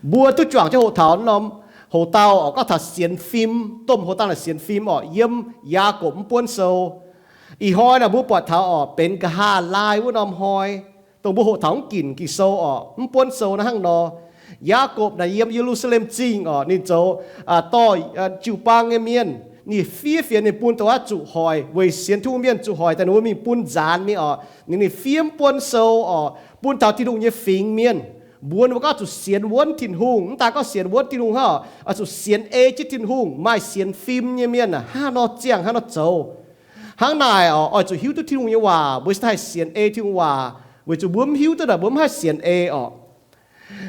Mbuo duqv juangc jienv hoqc taux norm hoc-dauh oc, gorngv taux sienx fim, domh hoc-dauh naaic sienx fim oc, yiem Yaagorpc mv buonv sou. Ih hnoi naaic mbuo buatc taux oc, benx nqa'haav laai wuov norm hnoi, dongh mbuo hoqc taux mv ginc Ging-Sou oc, mv buonv sou naaiv hnangv nor. Yaagorpc naaic yiem Ye^lu^saa^lem Zingh oc, ninh zoux dorh jiu-baang nyei mienh, ninh fiev fienx ninh bun dongh aqv zuqc hoic, weic sienx Tin-Hungh mienh zuqc hoic daaih ninh mbuo mingh bun nzaanx mingh oc. Ninh, ninh fiev mv buonv sou oc, bun taux Tin-Hungh nyei fingx mienh. Mbuo, mbuo gorngv zuqc sienx wuonv Tin-Hungh, mv daaih gorngv sienx wuonv Tin-Hungh hnangv, oix zuqc sienx ei jienv Tin-Hungh. Maaih sienx fim nyei mienh aah, hnangv nor ziangh hnangv nor zoux. Hnangv naaic oc, oix zuqc hiuv duqv Tin-Hungh nyei waac, mbuo cingx daaih haih sienx ei Tin-Hungh waac, weic zuqc mbuo mv hiuv duqv naaic mbuo mv haih sienx ei oc.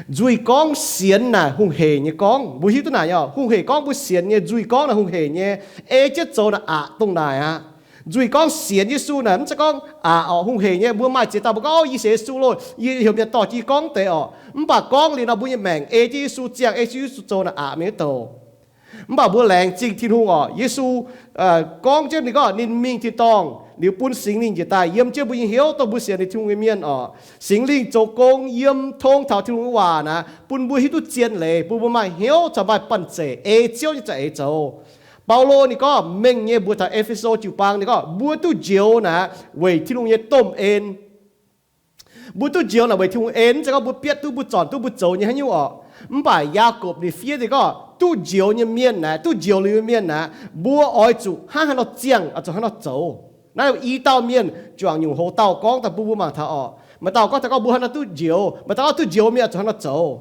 Nzuih gorngv sienx naaic hungh heic nyei gorngv, mbuo hiuv duqv naaic oc, hungh heic gorngv mbuo sienx nyei nzuih gorngv naaic hungh heic nyei. Ei jienv zoux naaic aqc dongh naaic aqv. Nzuih gorngv sienx Yesu naaic mv zeiz gorngv aqc oc, hungh heic nyei. Mbuo maaih ziex dauh mbuo gorngv, Yie sienx Yesu loh, yie heuc mienh dorh jienv gorngv deix oc. Mv baac gorngv liuz nor mbuo nyei maengc ei jienv Yesu ziangh, ei jienv Yesu zoux naaic aqc mingh wuov douc. Mv baac mbuo laengz zingh Tin-Hungh oc, Yesu gorngv jienv ninh gorngv ninh mingh tin-dorngh liuz bun Singx Lingh njiec daaih yiem jienv mbuo nyei hnyouv, dongh mbuo sienx ninh Tin-Hungh nyei mienh oc. Singx Lingh zoux gong yiem tong taux Tin-Hungh nyei waac naaic, bun mbuo hiuv duqv zien leiz, bun mbuo maaih hnyouv caux maaih banh zeic ei Ziouv nyei za'eix zoux. Baulo ninh gorngv mengh nyei mbuox taux E^fe^so jiu-baang ninh gorngv, mbuo duqv njoux naaic weic Tin-Hungh nyei domh en. Mbuo duqv njoux naaic weic Tin-Hungh en, mv zeiz gorngv mbuo bietv duqv, mbuo zornc duqv, mbuo zoux nyei haaix nyungc oc. Mv baac Yaagorpc ninh fiev ninh gorngv duqv njoux nyei mienh naaic, duqv njoux liuz nyei mienh naaic, mbuo oix zuqc hnangv haaix nor ziangh, oix zuqc hnangv nor zoux. Naaiv i dauh mienh juangc nyungc hoc-dauh gorngv daaih bun mbuo mangc taux oc. Maaih dauh gorngv taux gorngv mbuo hnangv nor duqv njoux, maaih dauh gorngv duqv njoux mienh oix zuqc hnangv nor zoux.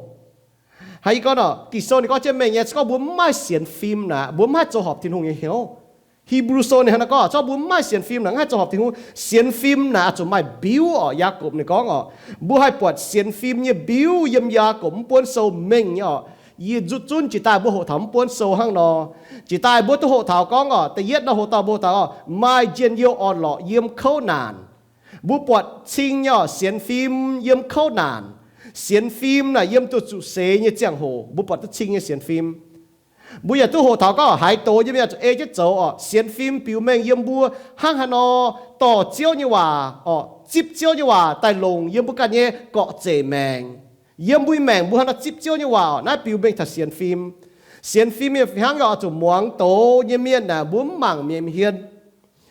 Haaix, yie gorngv oc, Ging-Sou ninh gorngv jienv mengh nyei, se gorngv mbuo mv maaih sienx fim naaic, mbuo mv haih zoux horpc Tin-Hungh nyei hnyouv. Hipv^lu Sou ninh hnangv naaiv gorngv, se gorngv mbuo mv maaih sienx fim naaic, mv haih zoux horpc Tin-Hungh. Sienx fim naaic oix zuqc maaih mbiuv oc. Yaagorpc ninh gorngv oc, mbuo haih buatc sienx fim nyei mbiuv yiem Yaagorpc mv buonv sou mengh nyei oc. Yie nzuqc zunv jiex daaih mbuo hoqc taux mv buonv sou hnangv nor. Jiex daaih mbuo duqv hoqc taux gorngv oc, da'yietv nor hoc-dauh mbuo hoqc taux oc, maaih njien-youh orn-lorqc yiem kouv naanc. Mbuo buatc cing nyei oc, sienx fim yiem kouv naanc. Sienx fim naaic yiem duqv zuqc seix nyei ziangh hoc mbuo buatc duqv cing nyei sienx fim. Mbuo yaac duqv hoqc taux gorngv haaix doz nyei mienh zuqc ei jienv zoux oc. Sienx fim biux mengh yiem mbuo hnangv haaix nor dorh Ziouv nyei waac oc, zipv Ziouv nyei waac daaih longc yiem mbuo ganh nyei gorqv-zeic maengc. Yiem mbuo nyei maengc mbuo hnangv nor zipv Ziouv nyei waac oc. Naaiv biux mengh taux sienx fim. Sienx fim nyei fih hnangv oix zuqc muangx doz nyei mienh naaic mbuo mv mangc mienh hmien.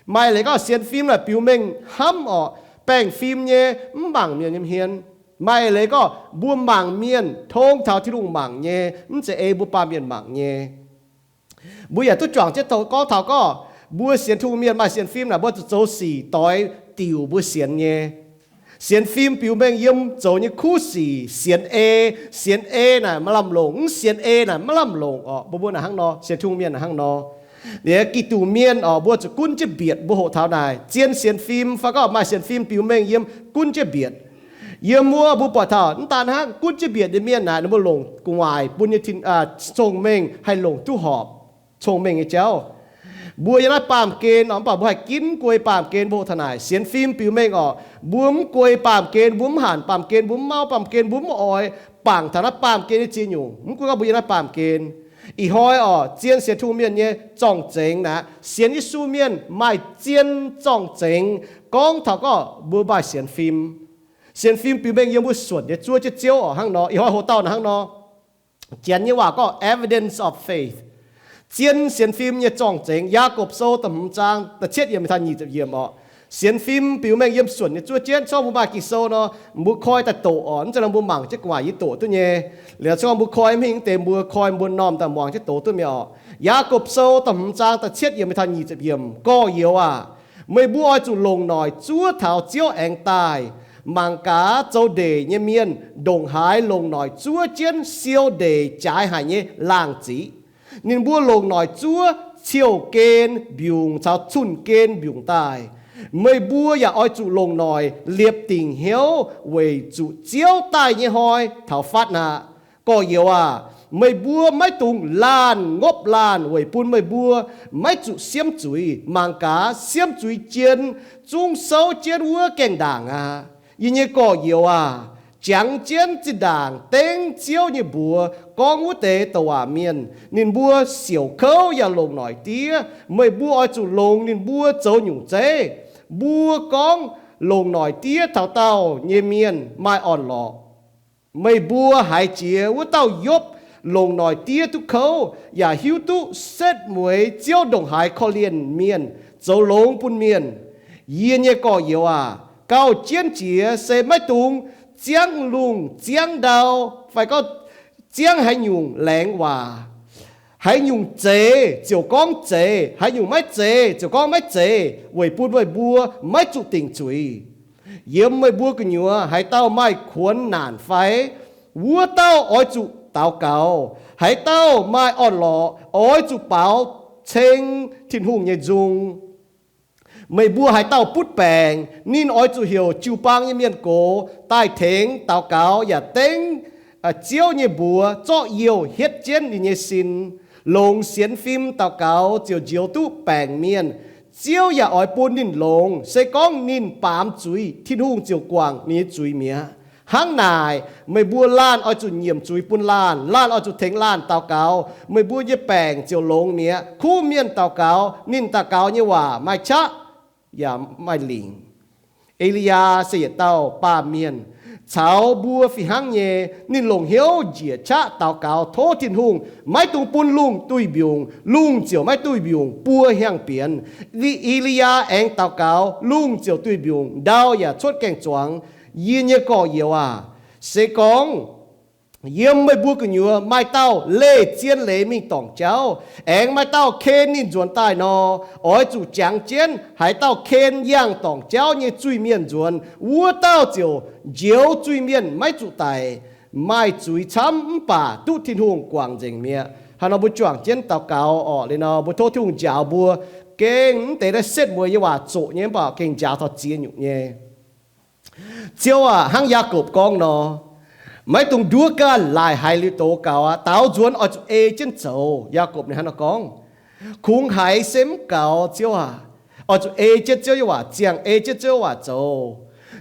Maaih leiz gorngv sienx fim naaic biux mengh hnamv oc, baengh fim nyei, mv mangc mienh nyei hmien. Maaih leiz gorngv mbuo mangc mienh tong taux Tin-Hungh mangc nyei, mv zeiz ei mbuo baamh mienh mangc nyei. Mbuo yaac duqv juangc jienv gorngv taux gorngv mbuo sienx Tin-Hungh mienh maaih sienx fim naaic mbuo zuqc zoux sic doix diuc mbuo sienx nyei. Sienx fim biux mengh yiem zoux nyei kuv sic, sienx ei. Sienx ei naaic maaih lamh longc, mv sienx ei naaic maiv lamh longc oc. Mbuo, mbuo naaic hnangv nor, sienx Tin-Hungh mienh naaic hnangv nor. Liuz Giduc mienh oc, mbuo zuqc gunv jienv mbietc, mbuo hoqc taux naaic zien sienx fim fai gorngv maaih sienx fim biux mengh yiem gunv jienv mbietc. Yiem wuov mbuo buatc taux mv daan hnangv gunv jienv mbietc nyei mienh naaic ninh mbuo longc gu'nguaaic bun nyei tin, cong-mengh haih longc duqv horpc cong-mengh nyei jauv. Mbuo yiem naaiv baamh gen oc, mv baac mbuo haih ginv guei baamh gen. Mbuo hoqc taux naaic sienx fim biux mengh oc, mbuo mv guei baamh gen, mbuo mv hanc baamh gen, mbuo mv mauv baamh gen, mbuo mv oix bangc taux naaiv baamh gen nyei ziex nyungc, mv gunv gorngv mbuo yiem naaiv baamh gen. Ih hnoi oc, zien sienx Tin-Hungh mienh nyei zorng-zengx naaic, sienx Yesu mienh maaih zien zorng-zengx gorngv taux gorngv mbuo maaih sienx fim. Sienx fim biux mengh yiem mbuo suonc nyei zuov jienv Ziouv oc, hnangv nor. Ih hnoi hoc-dauh naaic hnangv nor. Janx nyei waac gorngv evidence of faith. Zien sienx fim nyei zorng-zengx. Yaagorpc Sou da'hmz zaang da'cietv yiemc taux nyic ziepc yiemc oc. Sienx fim biux mengh yiem suonc nyei zuov jienv. Se gorngv mbuo maaih Ging-Sou nor, mbuo koi daaih doqc oc. Mv zeiz nor mbuo mangc jienv gu'nguaaic yie doqc duqv nyei. Liuz se gorngv mbuo koi mv hingh deix, mbuo koi mbuo normh daaih muangx jienv doqc duqv mi'aqv oc. Yaagorpc Sou da'hmz zaang da'cietv yiemc taux nyic ziepc yiemc. Gorx-youz aac, meih mbuo oix zuqc longc noic zuov taux Ziouv aengx daaih. Mangc gaax, zoux ndeic nyei mienh ndongc haaix longc noic zuov jienv siou ndeic jaaix haic nyei laangh ziqc. Ninh mbuo longc noic zuov ciouh gen mbiungc caux cunh gen mbiungc daaih. Meih mbuo yaac oix zuqc longc noic liepc dingc hnyouv weic zuqc Ziouv daaih nyei hnoi taux fatv aqv. Gorx-youz aac, meih mbuo maiv dungx laanh ngopv laanh weic bun meih mbuo maiv zuqc siemv zuiz. Mangc gaax, siemv zuiz jien zungv souv jienv wuov gaengh ndaangc aqv. Yie nyei gorx-youz aac, jangx jienv zinh ndaangc dengv Ziouv nyei mbuox gorngv wuov deix douc waac mienh. Ninh mbuo siouc kouv yaac longc noic diev. Meih mbuo oix zuqc longx ninh mbuo zoux nyungc zeiv. Mbuo gorngv longc noic diev taux daauh nyei mienh maaih orn-lorqc. Meih mbuo haiz jiex wuov dauh Yopv longc noic diev duqv kouv, yaac hiuv duqv setv mueiz Ziouv ndongc haaix korv-lienh mienh, zoux longx bun mienh. Yie nyei gorx-youz aac, gauh jienv jiex se maiv dungx ziangv lungh ziangv ndau, fai gorngv ziangv haaix nyungc laengz waac. Haaix nyungc zeiz ziouc gorngv zeiz, haaix nyungc maiv zeiz ziouc gorngv maiv zeiz, weic bun meih mbuo maiv zuqc dingc zuiz. Yiem meih mbuo gu'nyuoz haaix dauh maaih kuonx naanc fai, wuov dauh oix zuqc daux gaux. Haaix dauh maaih orn-lorqc oix zuqc baaux ceng Tin-Hungh nyei nzung. Meih mbuo haaix dauh butv baengc, ninh oix zuqc heuc jiu-baang nyei mienh gox daaih tengx daux gaux yaac dengv Ziouv nyei mbuox zorqv youh hietv jienv ninh nyei sin, longx sienx fim daux gaux ziouc njoux duqv baengc mienh. Ziouv yaac oix bun ninh longx. Se gorngv ninh baamz zuiz, Tin-Hungh ziouc guangc ninh nyei zuiz mi'aqv. Hnangv naaic, meih mbuo laanh oix zuqc nyiemc zuiz bun laanh, laanh oix zuqc tengx laanh daux gaux, meih mbuo nyei baengc ziouc longx mi'aqv. Kuv mienh daux gaux, ninh daux gaux nyei waac maaih qaqv yaac maaih lingc. E^li^yaa se yietc dauh baamh mienh caux mbuo fih hnangv nyei. Ninh longc hnyouv njiec qaqv daux gaux tov Tin-Hungh maiv dungx bun lungh duih mbiungc, lungh ziouc maiv duih mbiungc buo hnyangx-bienx. E^li^yaa aengx daux gaux, lungh ziouc duih mbiungc, ndau yaac cuotv gaeng-zuangx. Yie nyei gorx-youz aac, se gorngv yiem meih mbuo gu'nyuoz maaih dauh leih zien leiz mingh dorngc jauv, aengx maaih dauh ken ninh nzuonx daaih nor, oix zuqc jangx jienv. Haaix dauh ken yangh dorngc jauv nyei zuiz-mienh nzuonx, wuov dauh ziouc njoux zuiz-mienh maiv zuqc daic, maaih zuiz camv mv baac duqv Tin-Hungh guangc nzengc mi'aqv. Hnangv nor mbuo juangc jienv daux gaux orqc. Liuz nor mbuo tov Tin-Hungh njaaux mbuo, gengh mv deix naaiv setv mueiz nyei waac zoqc nyei mv baac gengh njaaux taux ziex nyungc nyei. Ziouv aac, hnangv Yaakopv gorngv nor, maiv dungx nduov ganh laaic haiz liuz doz gaux aqv. Daaux nzuonx oix zuqc ei jienv zoux. Yaakopv ninh hnangv nor gorngv. Kungx haiz se mv gaux, Ziouv aac. Oix zuqc ei jienv Ziouv nyei waac ziangh, ei jienv Ziouv waac zoux.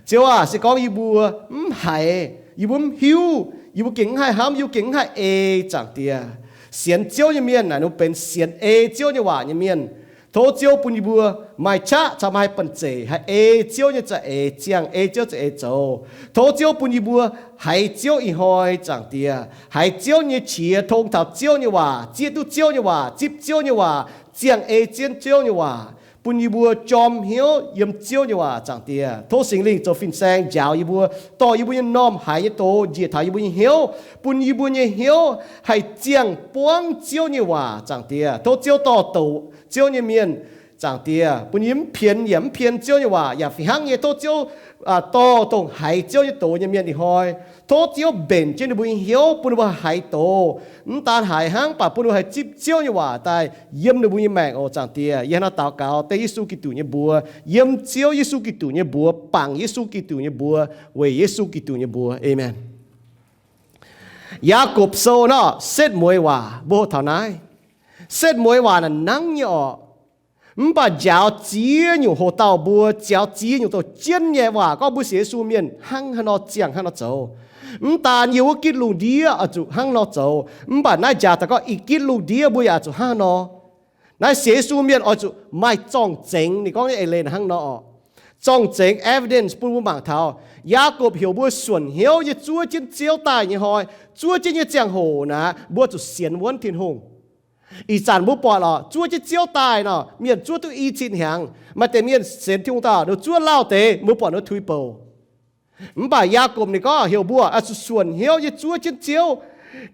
Ziouv aac, se gorngv yie mbuo mv haiz, yie mbuo mv hiuv, yie mbuo gengh mv haih hnamv, yie mbuo gengh mv haih ei, Zaangc Diex. Sienx Ziouv nyei mienh naaic, ninh benx sienx ei Ziouv nyei waac nyei mienh. Tov Ziouv bun yie mbuo maaih qaqv caux maaih banh zeic haih ei Ziouv nyei za'eix ziangh, ei Ziouv za'eix zoux. Tov Ziouv bun yie mbuo haiz Ziouv ih hnoi, Zaangc Diex, haiz Ziouv nyei qiex, tong taux Ziouv nyei waac, zieqv duqv Ziouv nyei waac, zipv Ziouv nyei waac, ziangh ei jienv Ziouv nyei waac, bun yie mbuo jorm hnyouv yiem Ziouv nyei waac, Zaangc Diex. Tov Singx Lingh zoux fin-saeng njaaux yie mbuo, dorh yie mbuo nyei m'normh haiz nyei doz njiec taux yie mbuo nyei hnyouv, bun yie mbuo nyei hnyouv haih ziangh buangv Ziouv nyei waac, Zaangc Diex. Tov Ziouv dorh douc Ziouv nyei mienh, Zaangc Diex, bun yie mv pienx yaac mv pien Ziouv nyei waac, yaac fih hnangv nyei tov Ziouv dorh dongh haiz Ziouv nyei doz nyei mienh ih hnoi. Tov Ziouv mbenc jienv ninh mbuo nyei hnyouv, bun ninh mbuo haiz doz, mv daan haiz hnangv, mv baac bun ninh mbuo haih zipv Ziouv nyei waac daaih yiem ninh mbuo nyei maengc oc, Zaangc Diex. Yie hnangv nor daux gaux dengv Yesu Giduc nyei mbuox, yiem Ziouv Yesu Giduc nyei mbuox, bangc Yesu Giduc nyei mbuox, weic Yesu Giduc nyei mbuox. Aamen. Yaakopv Sou nor, setv mueiz waac mbuo hoqc taux naaiv. Setv mueiz waac naaic nangv nyei orqc. Mv baac njaaux ziex nyungc hoc dauh mbuo, njaaux ziex nyungc douc jienv nyei waac gorngv mbuo sienx Yesu mienh hnangv haaix nor ziangh hnangv nor zoux. Mv daan yie wuov gitv lungh ndiev oix zuqc hnangv nor zoux, mv baac naaiv njaaux daaih gorngv i gitv lungh ndiev mbuo yaac oix zuqc hnangv nor. Naaiv sienx Yesu mienh oix zuqc maaih zorng-zengx. Ninh gorngv nyei eix leiz hnangv nor orqc. Zorng-zengx, evidence, bun mbuo mangc taux Yaakopv heuc mbuo suonc hnyouv nyei zuov jienv Ziouv daaih nyei hnoi, zuov jienv nyei ziangh hoc naaic, mbuo zuqc sienx wuonv Tin-Hungh. Ih zanc mbuo buatc lorqc, zuov jienv Ziouv daaih nor, mienh zuov duqv i cin hnyangx. Maaih deix mienh sienx Tin-Hungh daaih, ninh zuov lauh deix, mbuo buatc ninh tuix bouc. Mv baac Yaakopv ninh gorngv heuc mbuo oix zuqc suonc hnyouv nyei zuov jienv Ziouv.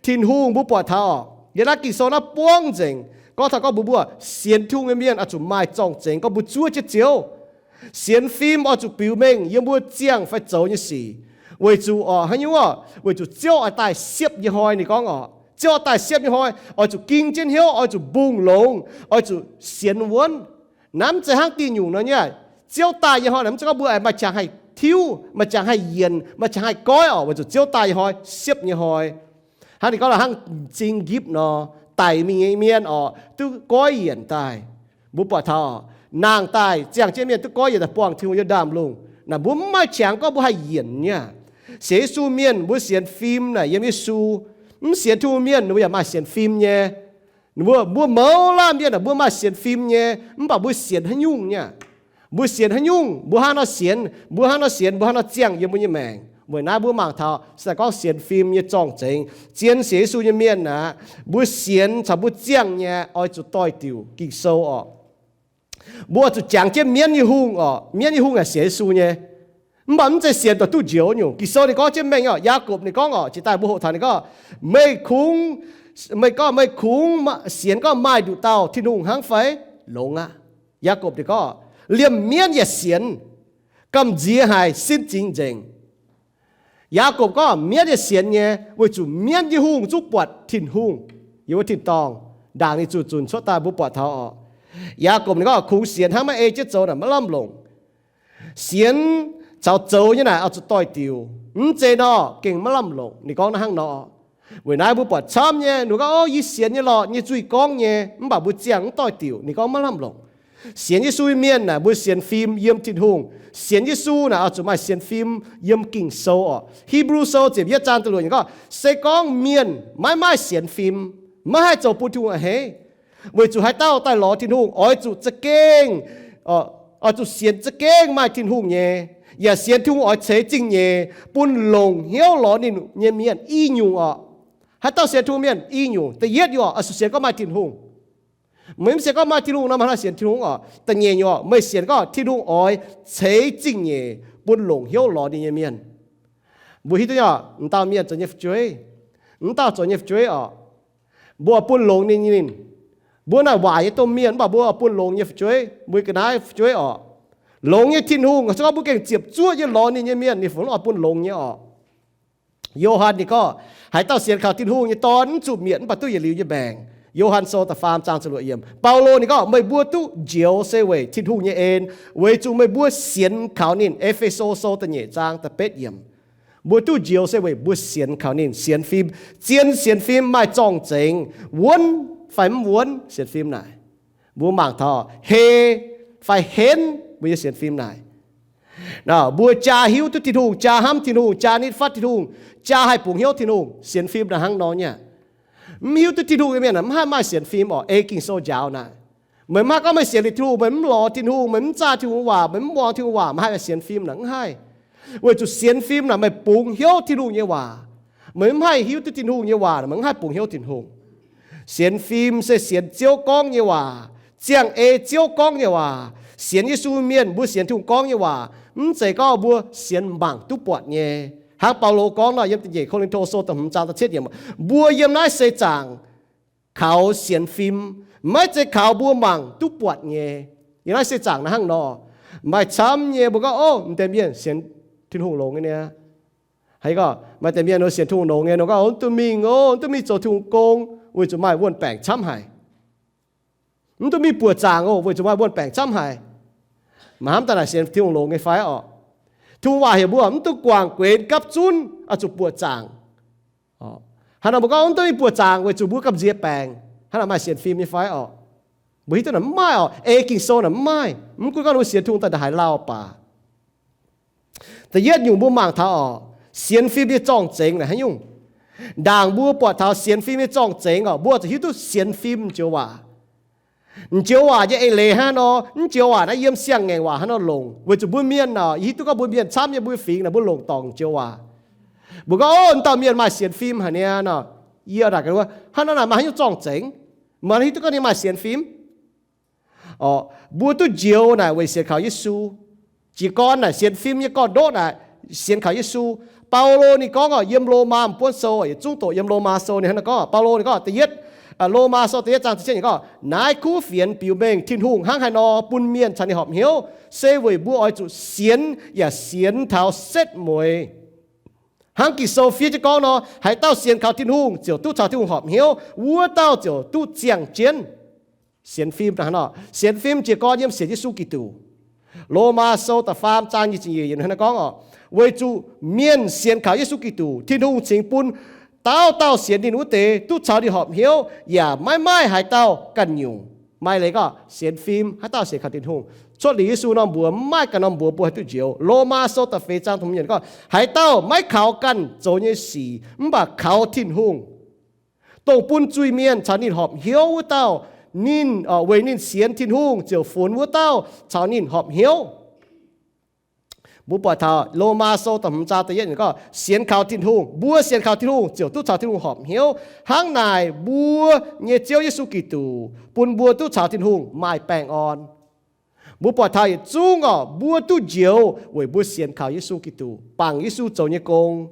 Tin-Hungh mbuo buatc taux yiem naaiv Ging-Sou naaiv buangv nzengc gorngv taux gorngv mbuo, mbuo sienx Tin-Hungh nyei mienh oix zuqc maaih zorng-zengx gorngv mbuo zuov jienv Ziouv. Sienx fim oix zuqc biux mengh yiem mbuo ziangh fai zoux nyei sic. Weic zuqc orqc, haaix nyungc orqc? Weic zuqc Ziouv oix daaih siepv nyei hnoi, ninh gorngv orqc, Ziouv oix daaih siepv nyei hnoi, oix zuqc ging jienv hnyouv, oix zuqc mbungh longx, oix zuqc sienx wuonv. Naaiv mv zeiz hnangv diuh nyungc nor nyei. Ziouv daaih nyei hnoi naaic mv zeiz gorngv mbuo maaih qangx haih tiuv, maaih qangx haih yienc, maaih qangx haih goiv orqc. Weic zuqc Ziouv daaih nyei hnoi, siepv nyei hnoi. Hnangv ninh gorngv lorqc, hnangv m'zing nqipv nor, daic mingh nyei mienh orqc duqv goiv yienc daaih. Mbuo buatc taux nangh daaih ziangh jienv mienh duqv goiv yienc daaih buangh Tin-Hungh yiem ndaamv-lungh. Naaic mbuo mv maaih qangx gorngv mbuo haih yienc nyei. Sienx Yesu mienh mbuo sienx fim naaic yiem Yesu. Mv sienx Tin-Hungh mienh ninh mbuo yaac maaih sienx fim nyei. Mbuo, mbuo mouz laanh mienh aah, mbuo maaih sienx fim nyei, mv baac mbuo sienx haaix nyungc nyei? Mbuo sienx haaix nyungc? Mbuo hnangv nor sienx, mbuo hnangv nor sienx, mbuo hnangv nor ziangh yiem mbuo nyei maengc. Weic naaiv mbuo mangc taux se gorngv sienx fim nyei zorng-zengx, zien sienx Yesu nyei mienh aqv, mbuo sienx caux mbuo ziangh nyei oix zuqc doix-diuc Ging-Sou orqc. Mbuo zuqc jangx jienv mienv nyei hungh orqc. Mienv nyei hungh aeqv, sienx Yesu nyei. Mv baac mv zeiz sienx daaih duqv njoux nyungc. Ging-Sou ninh gorngv jienv mengh orqc, Yaagorpc ninh gorngv orqc, jiex daaih mbuo hoqc taux ninh gorngv, meih kungx, meih gorngv meih kungx sienx gorngv maaih nduqc dauh Tin-Hungh hnangv fai? Longx aqv. Yaagorpc ninh gorngv, liemh mienv yaac sienx, gamh nziex haic sin zingx nzengc. Yaagorpc gorngv mienv yaac sienx nyei, weic zuqc mienv nyei hungh zungv buatc Tin-Hungh yiem wuov tin-dorngh. Ndaangc ninh zuqc zunc cuotv daaih mbuo buatc taux orqc. Yaagorpc ninh gorngv kungx sienx hnangv maiv ei jienv zoux naaic maiv lamh longc. Sienx caux zoux nyei naaic oix zuqc doix-diuc. Mv zeiz nor gengh maiv lamh longc. Ninh gorngv naaiv hnangv nor. Weic naaiv mbuo buatc camv nyei, ninh gorngv, O, yie sienx nyei lorqc, nyei nzuih gorngv nyei, mv baac mbuo ziangh mv doix-diuc. Ninh gorngv maiv lamh longc. Sienx Yesu mienh naaic mbuo sienx fim yiem Tin-Hungh. Sienx Yesu naaic oix zuqc maaih sienx fim yiem Ging-Sou orqc. Hipv^lu Sou ziepc yietv zaang da'luoqc ninh gorngv, se gorngv mienh maiv maaih sienx fim, maiv haih zoux bun Tin-Hungh a'hneiv. Weic zuqc haaix dauh daaih lorz Tin-Hungh oix zuqc za'gengh, oix zuqc sienx za'gengh maaih Tin-Hungh nyei, yaac sienx Tin-Hungh oix ceix zingh nyeic bun longc hnyouv lorz ninh nyei mienh i nyungc orqc. Haaix dauh sienx Tin-Hungh mienh i nyungc. Da'yietv nyungc oix zuqc sienx gorngv maaih Tin-Hungh. Meih mv sienx gorngv maaih Tin-Hungh nor, meih hnangv haaix sienx Tin-Hungh orqc? Da'nyeic nyungc, meih sienx gorngv Tin-Hungh oix ceix zingh nyeic bun longc hnyouv lorz ninh nyei mienh. Mbuo hiuv duqv nyei, m'dauh mienh zoux nyei fu'jueiv, m'dauh zoux nyei fu'jueiv orqc, mbuo oix bun longx ninh nyei, ninh, mbuo naaic waaic nyei domh mienh, mv baac mbuo oix bun longx nyei fu'jueiv, mbuo ga'naaiv fu'jueiv orqc. Longx nyei Tin-Hungh, se gorngv mbuo gengh ziepc zuoqv nyei lorz ninh nyei mienh, ninh fungc oix bun longx nyei orqc. Yo^han ninh gorngv, haaix dauh sienx kaux Tin-Hungh nyei Dorn mv zuqc mietc mv baac duqv yietc liuz nyei maengc. Yo^han Sou da'faam zaang ziepc luoqc yiemc. Baulo ninh gorngv, meih mbuo duqv njoux se weic Tin-Hungh nyei en, weic zuqc meih mbuo sienx kaux ninh. E^fe^so Sou da'nyeic zaang da'betv yiemc. Mbuo duqv njoux se weic mbuo sienx kaux ninh, sienx fim. Zien sienx fim maaih zorng-zengx, wuonv fai mv wuonv sienx fim naaic. Mbuo mangc taux hei fai henv mbuo nyei sienx fim naaic. Mbuo jaa hiuv duqv Tin-Hungh, jaa hnamv Tin-Hungh, jaa nitv fatv Tin-Hungh, jaa haih bungx hnyouv Tin-Hungh, sienx fim naaic hnangv nor nyei. Mv hiuv duqv Tin-Hungh nyei mienh mv haih maaih sienx fim orqc. Ei Ging-Sou njaaux naaic, meih mv haih gorngv meih sienx liuz Tin-Hungh, meih mv lorz Tin-Hungh, meih mv zaah Tin-Hungh waac, meih mv muangx Tin-Hungh waac, meih haih sienx fim naaic? Mv haih. Weic zuqc sienx fim naaic meih bungx hnyouv Tin-Hungh nyei waac. Meih mv haih hiuv duqv Tin-Hungh nyei waac, meih mv haih bungx hnyouv Tin-Hungh. Sienx fim se sienx Ziouv gorngv nyei waac, ziangh ei Ziouv gorngv nyei waac. Sienx Yesu mienh mbuo sienx Tin-Hungh gorngv nyei waac, mv zeiz gorngv mbuo sienx mangc duqv buatc nyei. Hnangv Baulo gorngv nor yiem da'nyeic Ko^lin^to Sou da'hmz zaang da'cietv yiemc, mbuo yiem naaiv seix zaangc kaux sienx fim, maiv zeiz kaux mbuo mangc duqv buatc nyei. Yiem naaiv seix zaangc naaiv hnangv nor, maaih camv nyei mbuo gorngv, O, m'deix mienh sienx Tin-Hungh longx nyei niaa. Haaix gorngv maaih deix mienh nor sienx Tin-Hungh longx nyei nor gorngv, O, mv duqv mingh, O, mv duqv mingh zoux Tin-Hungh gong, weic zuqc maaih wuon-baengc camv haic. Mv duqv mingh buoqc zaangc oc, weic zuqc maaih wuon-baengc camv haic. Maaih hnamv daaih naaic sienx Tin-Hungh longx nyei fai orqc? Tin-Hungh waac heuc mbuo mv duqv guangc guenx gapv zunv, oix zuqc buoqc zaangc. Hnangv nor mbuo gorngv mv duqv mingh buoqc zaangc weic zuqc mbuo gamh nziex baengc. Hnangv naaic maaih sienx fim nyei fai orqc? Mbuo hiuv duqv naaic mv maaih orqc. Ei Ging-Sou naaic mv maaih. Mv gunv gorngv mbuo sienx Tin-Hungh daaih haaix lauh baac. Da'yietv nyungc mbuo mangc taux orqc, sienx fim nyei zorng-zengx naaic haaix nyungc? Ndaangc mbuo buatc taux sienx fim nyei zorng-zengx orqc, mbuo zuqc hiuv duqv sienx fim m'njoux waac. M'njoux waac nyei eix leiz hnangv nor, m'njoux waac naaiv yiem siang-ngaengc waac hnangv nor longc. Weic zuqc mbuo mienh orqc, yie hiuv duqv gorngv mbuo mienh camv nyei mbuo fingx naaic mbuo longc dorngc m'njoux waac. Mbuo gorngv, O, m'dauh mienh maaih sienx fim haic niaa nor, yie daaih gaax, hnangv nor naaic maaih haaix nyungc zorng-zengx? Maaih hiuv duqv gorngv ninh maaih sienx fim? Orqc, mbuo duqv njoux naaic weic sienx kaux Yesu. Jiez gorn naaic sienx fim nyei gorn-ndoqv naaic sienx kaux Yesu. Baulo ninh gorngv orqc, yiem Lomaa m'buonv sou, yietc zungv doqc yiem Lomaa sou ninh hnangv naaiv gorngv. Baulo ninh gorngv da'yietv, Lomaa sou da'yietv zaang ziepc cietv ninh gorngv, Naaiv kuv fienx biux mengh Tin-Hungh hnangv haaix nor bun mienh caux ninh horpc hnyouv, se weic mbuo oix zuqc sienx yaac sienx taux setv mueiz. Hnangv Ging-Sou fiev jienv gorngv nor, haaix dauh sienx kaux Tin-Hungh ziouc duqv caux Tin-Hungh horpc hnyouv, wuov dauh ziouc duqv ziangh jienv. Sienx fim, sienx fim jiez gorn yiem sienx Yesu Giduc. Lomaa sou da'faam zaang nyic ziepc nyeic yiemc hnangv naaiv gorngv orqc, weic zuqc mienh sienx kaux Yesu Giduc, Tin-Hungh cingx bun dauh dauh sienx ninh wuov deix duqv caux ninh horpc hnyouv, yaac maiv maaih haaix dauh ganh nyungc. Maaih leiz gorngv sienx fim, haaix dauh sienx kaux Tin-Hungh, cuotv liuz Yesu norm mbuox maiv maaih ganh norm mbuox mbuo haih duqv njoux. Lomaa sou da'feix zaang da'hmz yiemc gorngv, haaix dauh maiv kaux ganh zoux nyei sic, mv baac kaux Tin-Hungh, dongh bun zuiz-mienh caux ninh horpc hnyouv wuov dauh, ninh, weic ninh sienx Tin-Hungh ziouc funx wuov dauh caux ninh horpc hnyouv. Mbuo buatc taux Lomaa Sou da'hmz zaang da'yietv yiemc gorngv, sienx kaux Tin-Hungh. Mbuo sienx kaux Tin-Hungh ziouc duqv caux Tin-Hungh horpc hnyouv. Hnangv naaic mbuo nyei Ziouv Yesu Giduc bun mbuo duqv caux Tin-Hungh maaih baengh orn. Mbuo buatc taux yietc zungv orqc, mbuo duqv njoux weic mbuo sienx kaux Yesu Giduc, bangc Yesu zoux nyei gong.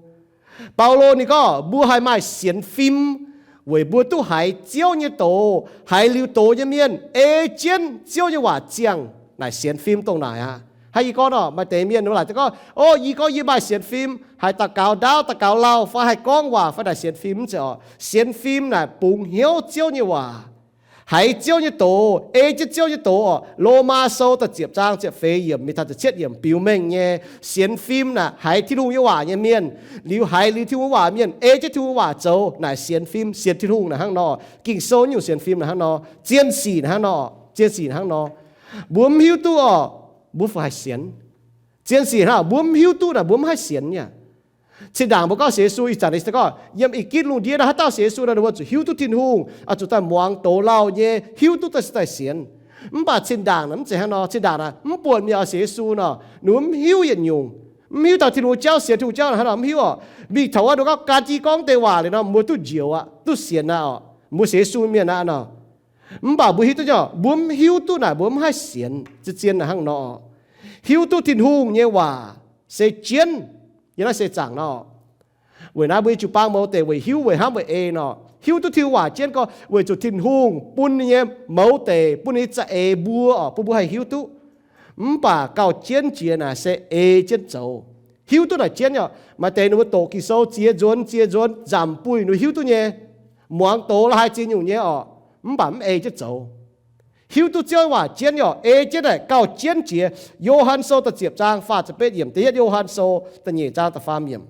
Baulo ninh gorngv mbuo haih maaih sienx fim weic mbuo duqv haiz Ziouv nyei doz, haiz liuz doz nyei mienh ei jienv Ziouv nyei waac ziangh. Naaic sienx fim dongh naaic aqv. Hnangv yie gorngv nor, maaih deix mienh laaic gorngv, o, yie gorngv yie maaih sienx fim, haih daux gaux ndaauv, daux gaux lauh, fai haih gorngv waac, fai naaic sienx fim mv zeiz orqc. Sienx fim naaic bungx hnyouv Ziouv nyei waac, haiz Ziouv nyei doz, ei jienv Ziouv nyei doz orqc. Lomaa Sou da'ziepc zaang ziepc feix yiemc mingh taux da'cietv yiemc biux mengh nyei, sienx fim naaic haiz Tin-Hungh nyei waac nyei mienh, liuz haiz liuz Tin-Hungh waac mienh ei jienv Tin-Hungh waac zoux, naaic sienx fim, sienx Tin-Hungh naaic hnangv nor. Ging-Sou nyungc sienx fim naaic hnangv nor, zien sic naaic hnangv nor, zien sic naaic hnangv nor. Mbuo mv hiuv duqv orqc, mbuo fu haih sienx. Zien sic hnangv, mbuo mv hiuv duqv naaic mbuo mv haih sienx nyei. Zinh ndaangc mbuo gorngv sienx Yesu, ih zanc ninh gorngv yiem ih gitv lungh ndiev naaiv haaix dauh sienx Yesu nor, ninh mbuo zuqc hiuv duqv Tin-Hungh, oix zuqc daaih muangx doz lauh nyei, hiuv duqv daaih, daaih sienx. Mv baac zinh ndaangc naaic mv zeiz hnangv nor. Zinh ndaangc naaic mv buatc mienh oix sienx Yesu nor, ninh mbuo mv hiuv yietc nyungc, mv hiuv taux Tin-Hungh jauv sienx Tin-Hungh jauv hnangv nor, mv hiuv orqc. Mingh taux wuov nduqc gorngv gan jienv gorngv deix waac liuz nor, mbuo duqv njoux aqv, duqv sienx aqv orqc, mbuo sienx Yesu mienh aqv nor. Mv baac mbuo hiuv duqv nyei, mbuo mv hiuv duqv naaic mbuo mv haih sienx. Zien zien naaic hnangv nor, hiuv duqv Tin-Hungh nyei waac se jienv. Yie naaiv se zaangc nor, weic naaiv mbuo nyei jiu-baang mouz deic weic hiuv weic hnamv weic ei nor, hiuv duqv Tin-Hungh waac jienv gorngv weic zuqc Tin-Hungh bun ninh nyei mouz deic, bun ninh nyei za'eix mbuo orqc, bun mbuo haih hiuv duqv. Mv baac gauh jienv jiex naaic se ei jienv zoux. Hiuv duqv naaic jienv orqc. Maaih deix ninh mbuo doqc Ging-Sou ziex nzuonx ziex nzuonx, nzamc buih ninh hiuv duqv nyei, muangx doz la'haaix ziex nyungc nyei orqc, mv baac mv ei jienv zoux. Hiuv duqv Ziouv waac jienv orqc, ei jienv naaic gauh jienv jiex. Yo^han Sou da'ziepc zaang faah ziepc betv yiemc, da'yietv Yo^han Sou da'nyeic zaang da'faam yiemc.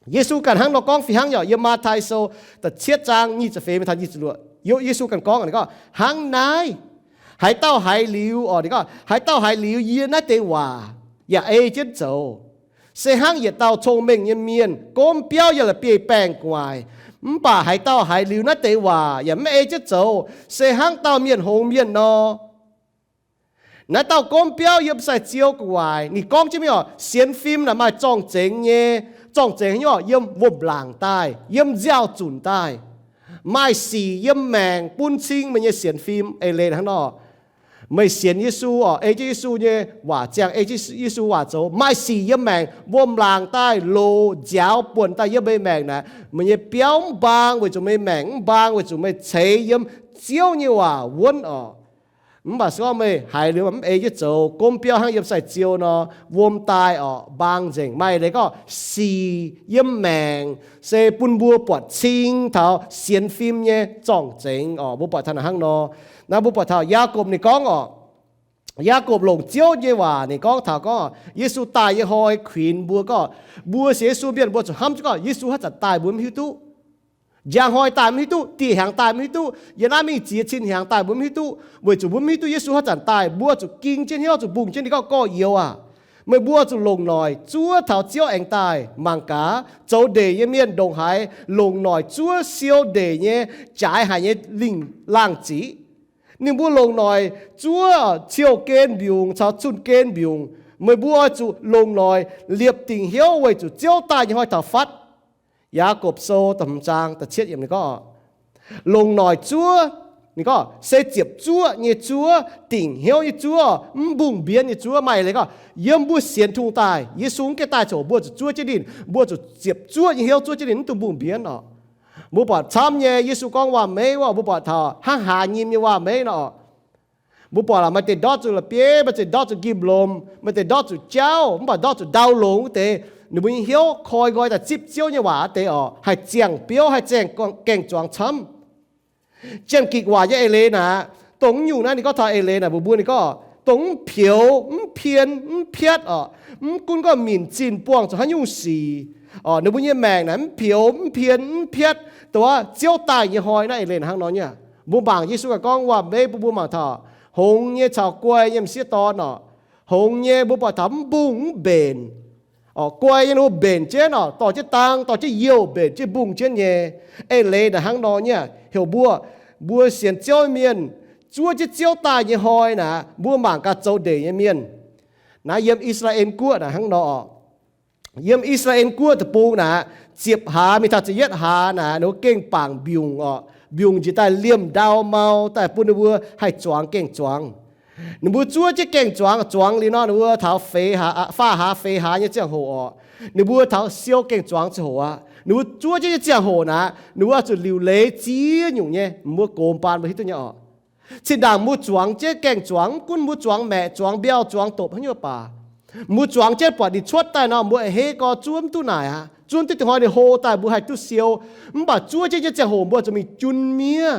Yesu ganh hnangv nor gorngv fih hnangv orqc. Yiem Matv^tai Sou da'cietv zaang nyic ziepc feix mingh taux nyic ziepc luoqc, Yo-, Yesu ganh gorngv, ninh gorngv, hnangv naaiv, haaix dauh haiz liuz orqc, ninh gorngv, haaix dauh haiz liuz yie naaiv deix waac yaac ei jienv zoux, se hnangv yietc dauh cong-mengh nyei mienh gomv biauv yiem la'bieiv-baengh gu'nguaaic. Mv baac haaix dauh haiz liuz naaiv deix waac yaac mv ei jienv zoux, se hnangv dauh mienh hngongx mienh nor. Naaiv dauh gomv biauv yiem sai-ziou gu'nguaaic, ninh gorngv jienv mingh orqc, sienx fim naaic maaih zorng-zengx nyei. Zorng-zengx nyei orqc, yiem wuom-laangc daaih, yiem nziaaux-zunc daaih. Maaih sic yiem maengc bun cing meih nyei sienx fim. Eix leiz hnangv nor, meih sienx Yesu orqc, ei jienv Yesu nyei waac ziangh, ei jienv Yesu waac zoux, maaih sic yiem maengc wuom-laangc daaih loz nziaaux buonc daaih yiem meih maengc naaic, meih nyei biauv mv mbaang weic zuqc meih maengc mv mbaang weic zuqc meih ceix yiem Ziouv nyei waac wuonv orqc. Mv baac se gorngv meih haiz liuz mv ei jienv zoux, gomv biauv hnangv yiem sai-ziou nor, wuom daaih orqc, mbaang nzengc. Maaih leiz gorngv sic yiem maengc se bun mbuo buatc cing taux sienx fim nyei zorng-zengx orqc. Mbuo buatc taux naaic hnangv nor. Naaiv mbuo buatc taux Yaagorpc ninh gorngv orqc, Yaagorpc longc Ziouv nyei waac ninh gorngv taux gorngv Yesu daaih nyei hnoi kuinx mbuo gorngv, mbuo sienx Yesu mienh mbuo zuqc hnamv jienv gorngv Yesu haaix zanc daaih mbuo mv hiuv duqv. Njang hnoi daaih mv hiuv duqv, dieh hnyangx daaih mv hiuv duqv, yiem naaiv mingh ziex cin hnyangx daaih mbuo mv hiuv duqv. Weic zuqc mbuo mv hiuv duqv Yesu haaix zanc daaih, mbuo zuqc ging jienv hnyouv, zuqc mbungh jienv ninh gorngv, gorx-youz aac, meih mbuo zuqc longc noic zuov taux Ziouv aengx daaih. Mangc gaax, zoux ndeic nyei mienh ndongc haaix longc noic zuov siou ndeic nyei, jaaix haic nyei lingh laangh ziqc. Ninh mbuo longc noic zuov ciou gen mbiungc caux zunh gen mbiungc. Meih mbuo oix zuqc longc noic liepc dingc hnyouv weic zuqc Ziouv daaih nyei hnoi taux fatv. Yaagorpc Sou da'hmz zaang da'cietv yiemc ninh gorngv, longc noic zuov, ninh gorngv se ziepc zuoqv nyei zuov, dingc hnyouv nyei zuov, mv mbungh mbienv nyei zuov. Maaih leiz gorngv yiem mbuo sienx Tin-Hungh daaih, Yesu mv gaengh daaih coc mbuo zuqc zuov jienv ninh, mbuo zuqc ziepc zuoqv nyei hnyouv zuov jienv ninh, mv dungx mbungh mbienv orqc. Mbuo buatc camv nyei Yesu gorngv waac-meiv orqc, mbuo buatc taux hnangv haaz nyim nyei waac-meiv nor orqc. Mbuo buatc laaix maaih deix ndortv zuqc la'bieiv, maaih deix ndortv zuqc njimv-lomc, maaih deix ndortv zuqc jauv, mv baac ndortv zuqc ndau longx wuov deix, ninh mbuo nyei hnyouv koi nqoi daaih zipv Ziouv nyei waac wuov deix orqc, haih ziangh biouv, haih ziangh gaeng-zuangx camv. Janx-Gikc waac nyei eix leiz naaic, dongh mv nyungc naaiv ninh gorngv taux eix leiz naaic mbuox mbuo, ninh gorngv dongh mv peux, mv pien, mv piatv orqc. Mv gunv gorngv minc zinh buangh zuqc haaix nyungc sic orqc, ninh mbuo nyei maengc naaic mv peux, mv pien, mv piatv, dongh wuov Ziouv daaih nyei hnoi naaiv eix leiz naaic hnangv nor nyei. Mbuo mangc Yesu ganh gorngv waac-meiv bun mbuo mangc taux hngongx nyei caux guai nyei m'sieqv dorn orqc. Hngongx nyei mbuo buatc taux mv mbungh mv mbenc orqc, guai nyei ninh mbuo mbenc jienv orqc, dorh jienv dang, dorh jienv youh mbenc jienv mbungh jienv nyei. Eix leiz naaic hnangv nor nyei. Heuc mbuo, mbuo sienx Ziouv mienh, zuov jienv Ziouv daaih nyei hnoi naaic, mbuo mangc gaax zoux ndeic nyei mienh. Naaiv yiem I^saa^laa^en Guoqv naaic hnangv nor oc. Yiem I^saa^laa^en Guoqv deic-bung naaic, ziepc hlaax mingh taux ziepc yietv hlaax naaic, ninh mbuo gengh bangc mbiungc oc. Mbiungc njiec daaih liemh ndau mau daaih bun ninh mbuo haih zuangx gaeng-zuangx. Ninh mbuo zuov jienv gaeng-zuangx, zuangx liuz nor, ninh mbuo taux feix hlaax, faah hlaax feix hlaax nyei ziangh hoc oc, ninh mbuo taux siou gaeng-zuangx ziangh hoc aqv. Ninh mbuo zuov jienv nyei ziangh hoc naaic, ninh mbuo oix zuqc liuc leiz ziex nyungc nyei, mbuo gox baan mbuo hiuv duqv nyei oc. Zinh ndaangc mbuo zuangx jienv gaeng-zuangx, mv gunv mbuo zuangx maeqc, zuangx mbiauh, zuangx dopc haaix nyungc baac, mbuo zuangx jienv buatc ninh cuotv daaih nor, mbuo a'hneiv gorx zuov mv duqv naaic aqv. Zuov duqv dingc hnoi ninh hlo daaih mbuo haih duqv siou. Mv baac zuov jienv nyei ziangh hoc mbuo zuqc mingh jun miev,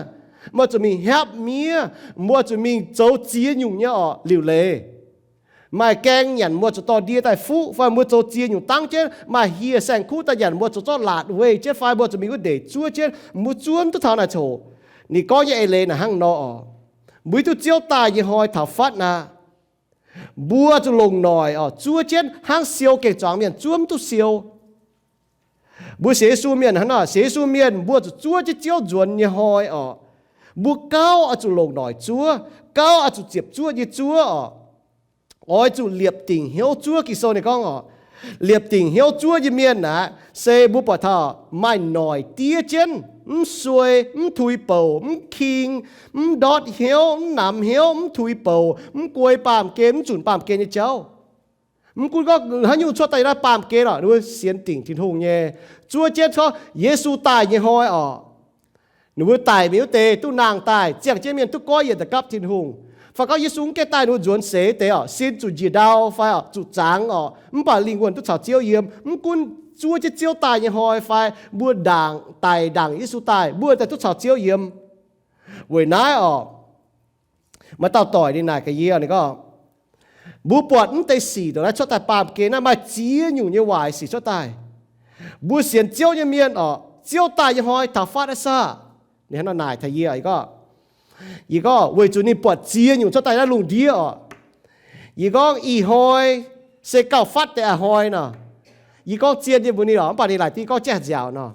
mbuo zuqc mingh hiaapv miev, mbuo zuqc mingh zoux ziex nyungc nyei oc liuc leiz. Maaih gaeng nyanc mbuo zuqc dorh ndie daaih fuqv, fai mbuo zoux ziex nyungc dangv jienv, maaih hieh saeng-kuv daaih nyanc mbuo zuqc zorqv laatc weih jienv, fai mbuo zuqc mingh wuov ndeic zuov jienv, mbuo zuov mv duqv taux naaic coc. Ninh gorngv nyei eix leiz naaic hnangv nor oc. Mbuo hiuv duqv Ziouv daaih nyei hnoi taux fatv aqv, mbuo zuqc longc noic oc, zuov jienv hnangv siou gaeng-zuangx mienh zuov mv duqv siou. Mbuo sienx Yesu mienh hnangv nor, sienx Yesu mienh mbuo zuqc zuov jienv Ziouv nzuonx nyei hnoi oc. Mbuo gauh oix zuqc longc noic zuov, gauh oix zuqc ziepc zuoqv nyei zuov oc. Oix zuqc liepc dingc hnyouv zuov. Ging-Sou ninh gorngv oc, liepc dingc hnyouv zuov nyei mienh aqv, se mbuo buatc taux maaih noic diev jienv, mv suei, mv tuix bouc, mv king, mv ndortv hnyouv, mv namx hnyouv, mv tuix bouc, mv guei baamh gen, mv zunc baamh gen nyei jauv. Mv gunv gorngv haaix nyungc cuotv daaih naaiv baamh gen oc, ninh mbuo sienx dingc Tin-Hungh nyei. Zuov jienv gorngv Yesu daaih nyei hnoi oc, ninh mbuo daic mingh wuov deix duqv nangh daaih, ziangh jienv mienh duqv goiv yienc daaih gapv Tin-Hungh. Fai gorngv Yesu mv gaengh daaih, ninh mbuo nzuonx seix deix oc, sin zuqc njiec ndau fai oc, zuqc zangx oc, mv baac lingh wuonh duqv caux Ziouv yiem. Mv gunv zuov jienv Ziouv daaih nyei hnoi fai mbuo ndaangc, daic ndaangc Yesu daaih, mbuo daaih duqv caux Ziouv yiem. Weic naaiv oc, maaih dauh doic ninh naaic gaax yie, ninh gorngv, mbuo buatc mv deix sic ndongc naaiv cuotv daaih baamh gen naaiv maaih ziex nyungc nyei waaic sic cuotv daaih. Mbuo sienx Ziouv nyei mienh oc, Ziouv daaih nyei hnoi taux fatv aqv saah? Ninh hnangv nor naaic taux yie, yie gorngv, yie gorngv weic zuqc ninh buatc ziex nyungc cuotv daaih naaiv lungh ndiev oc. Yie gorngv ih hnoi se gauh fatv deix a'hnoi nor. Yie gorngv zien nyei mbuox ninh oc, mv baac ninh laaic diuh gorngv jaaix nziaauc nor.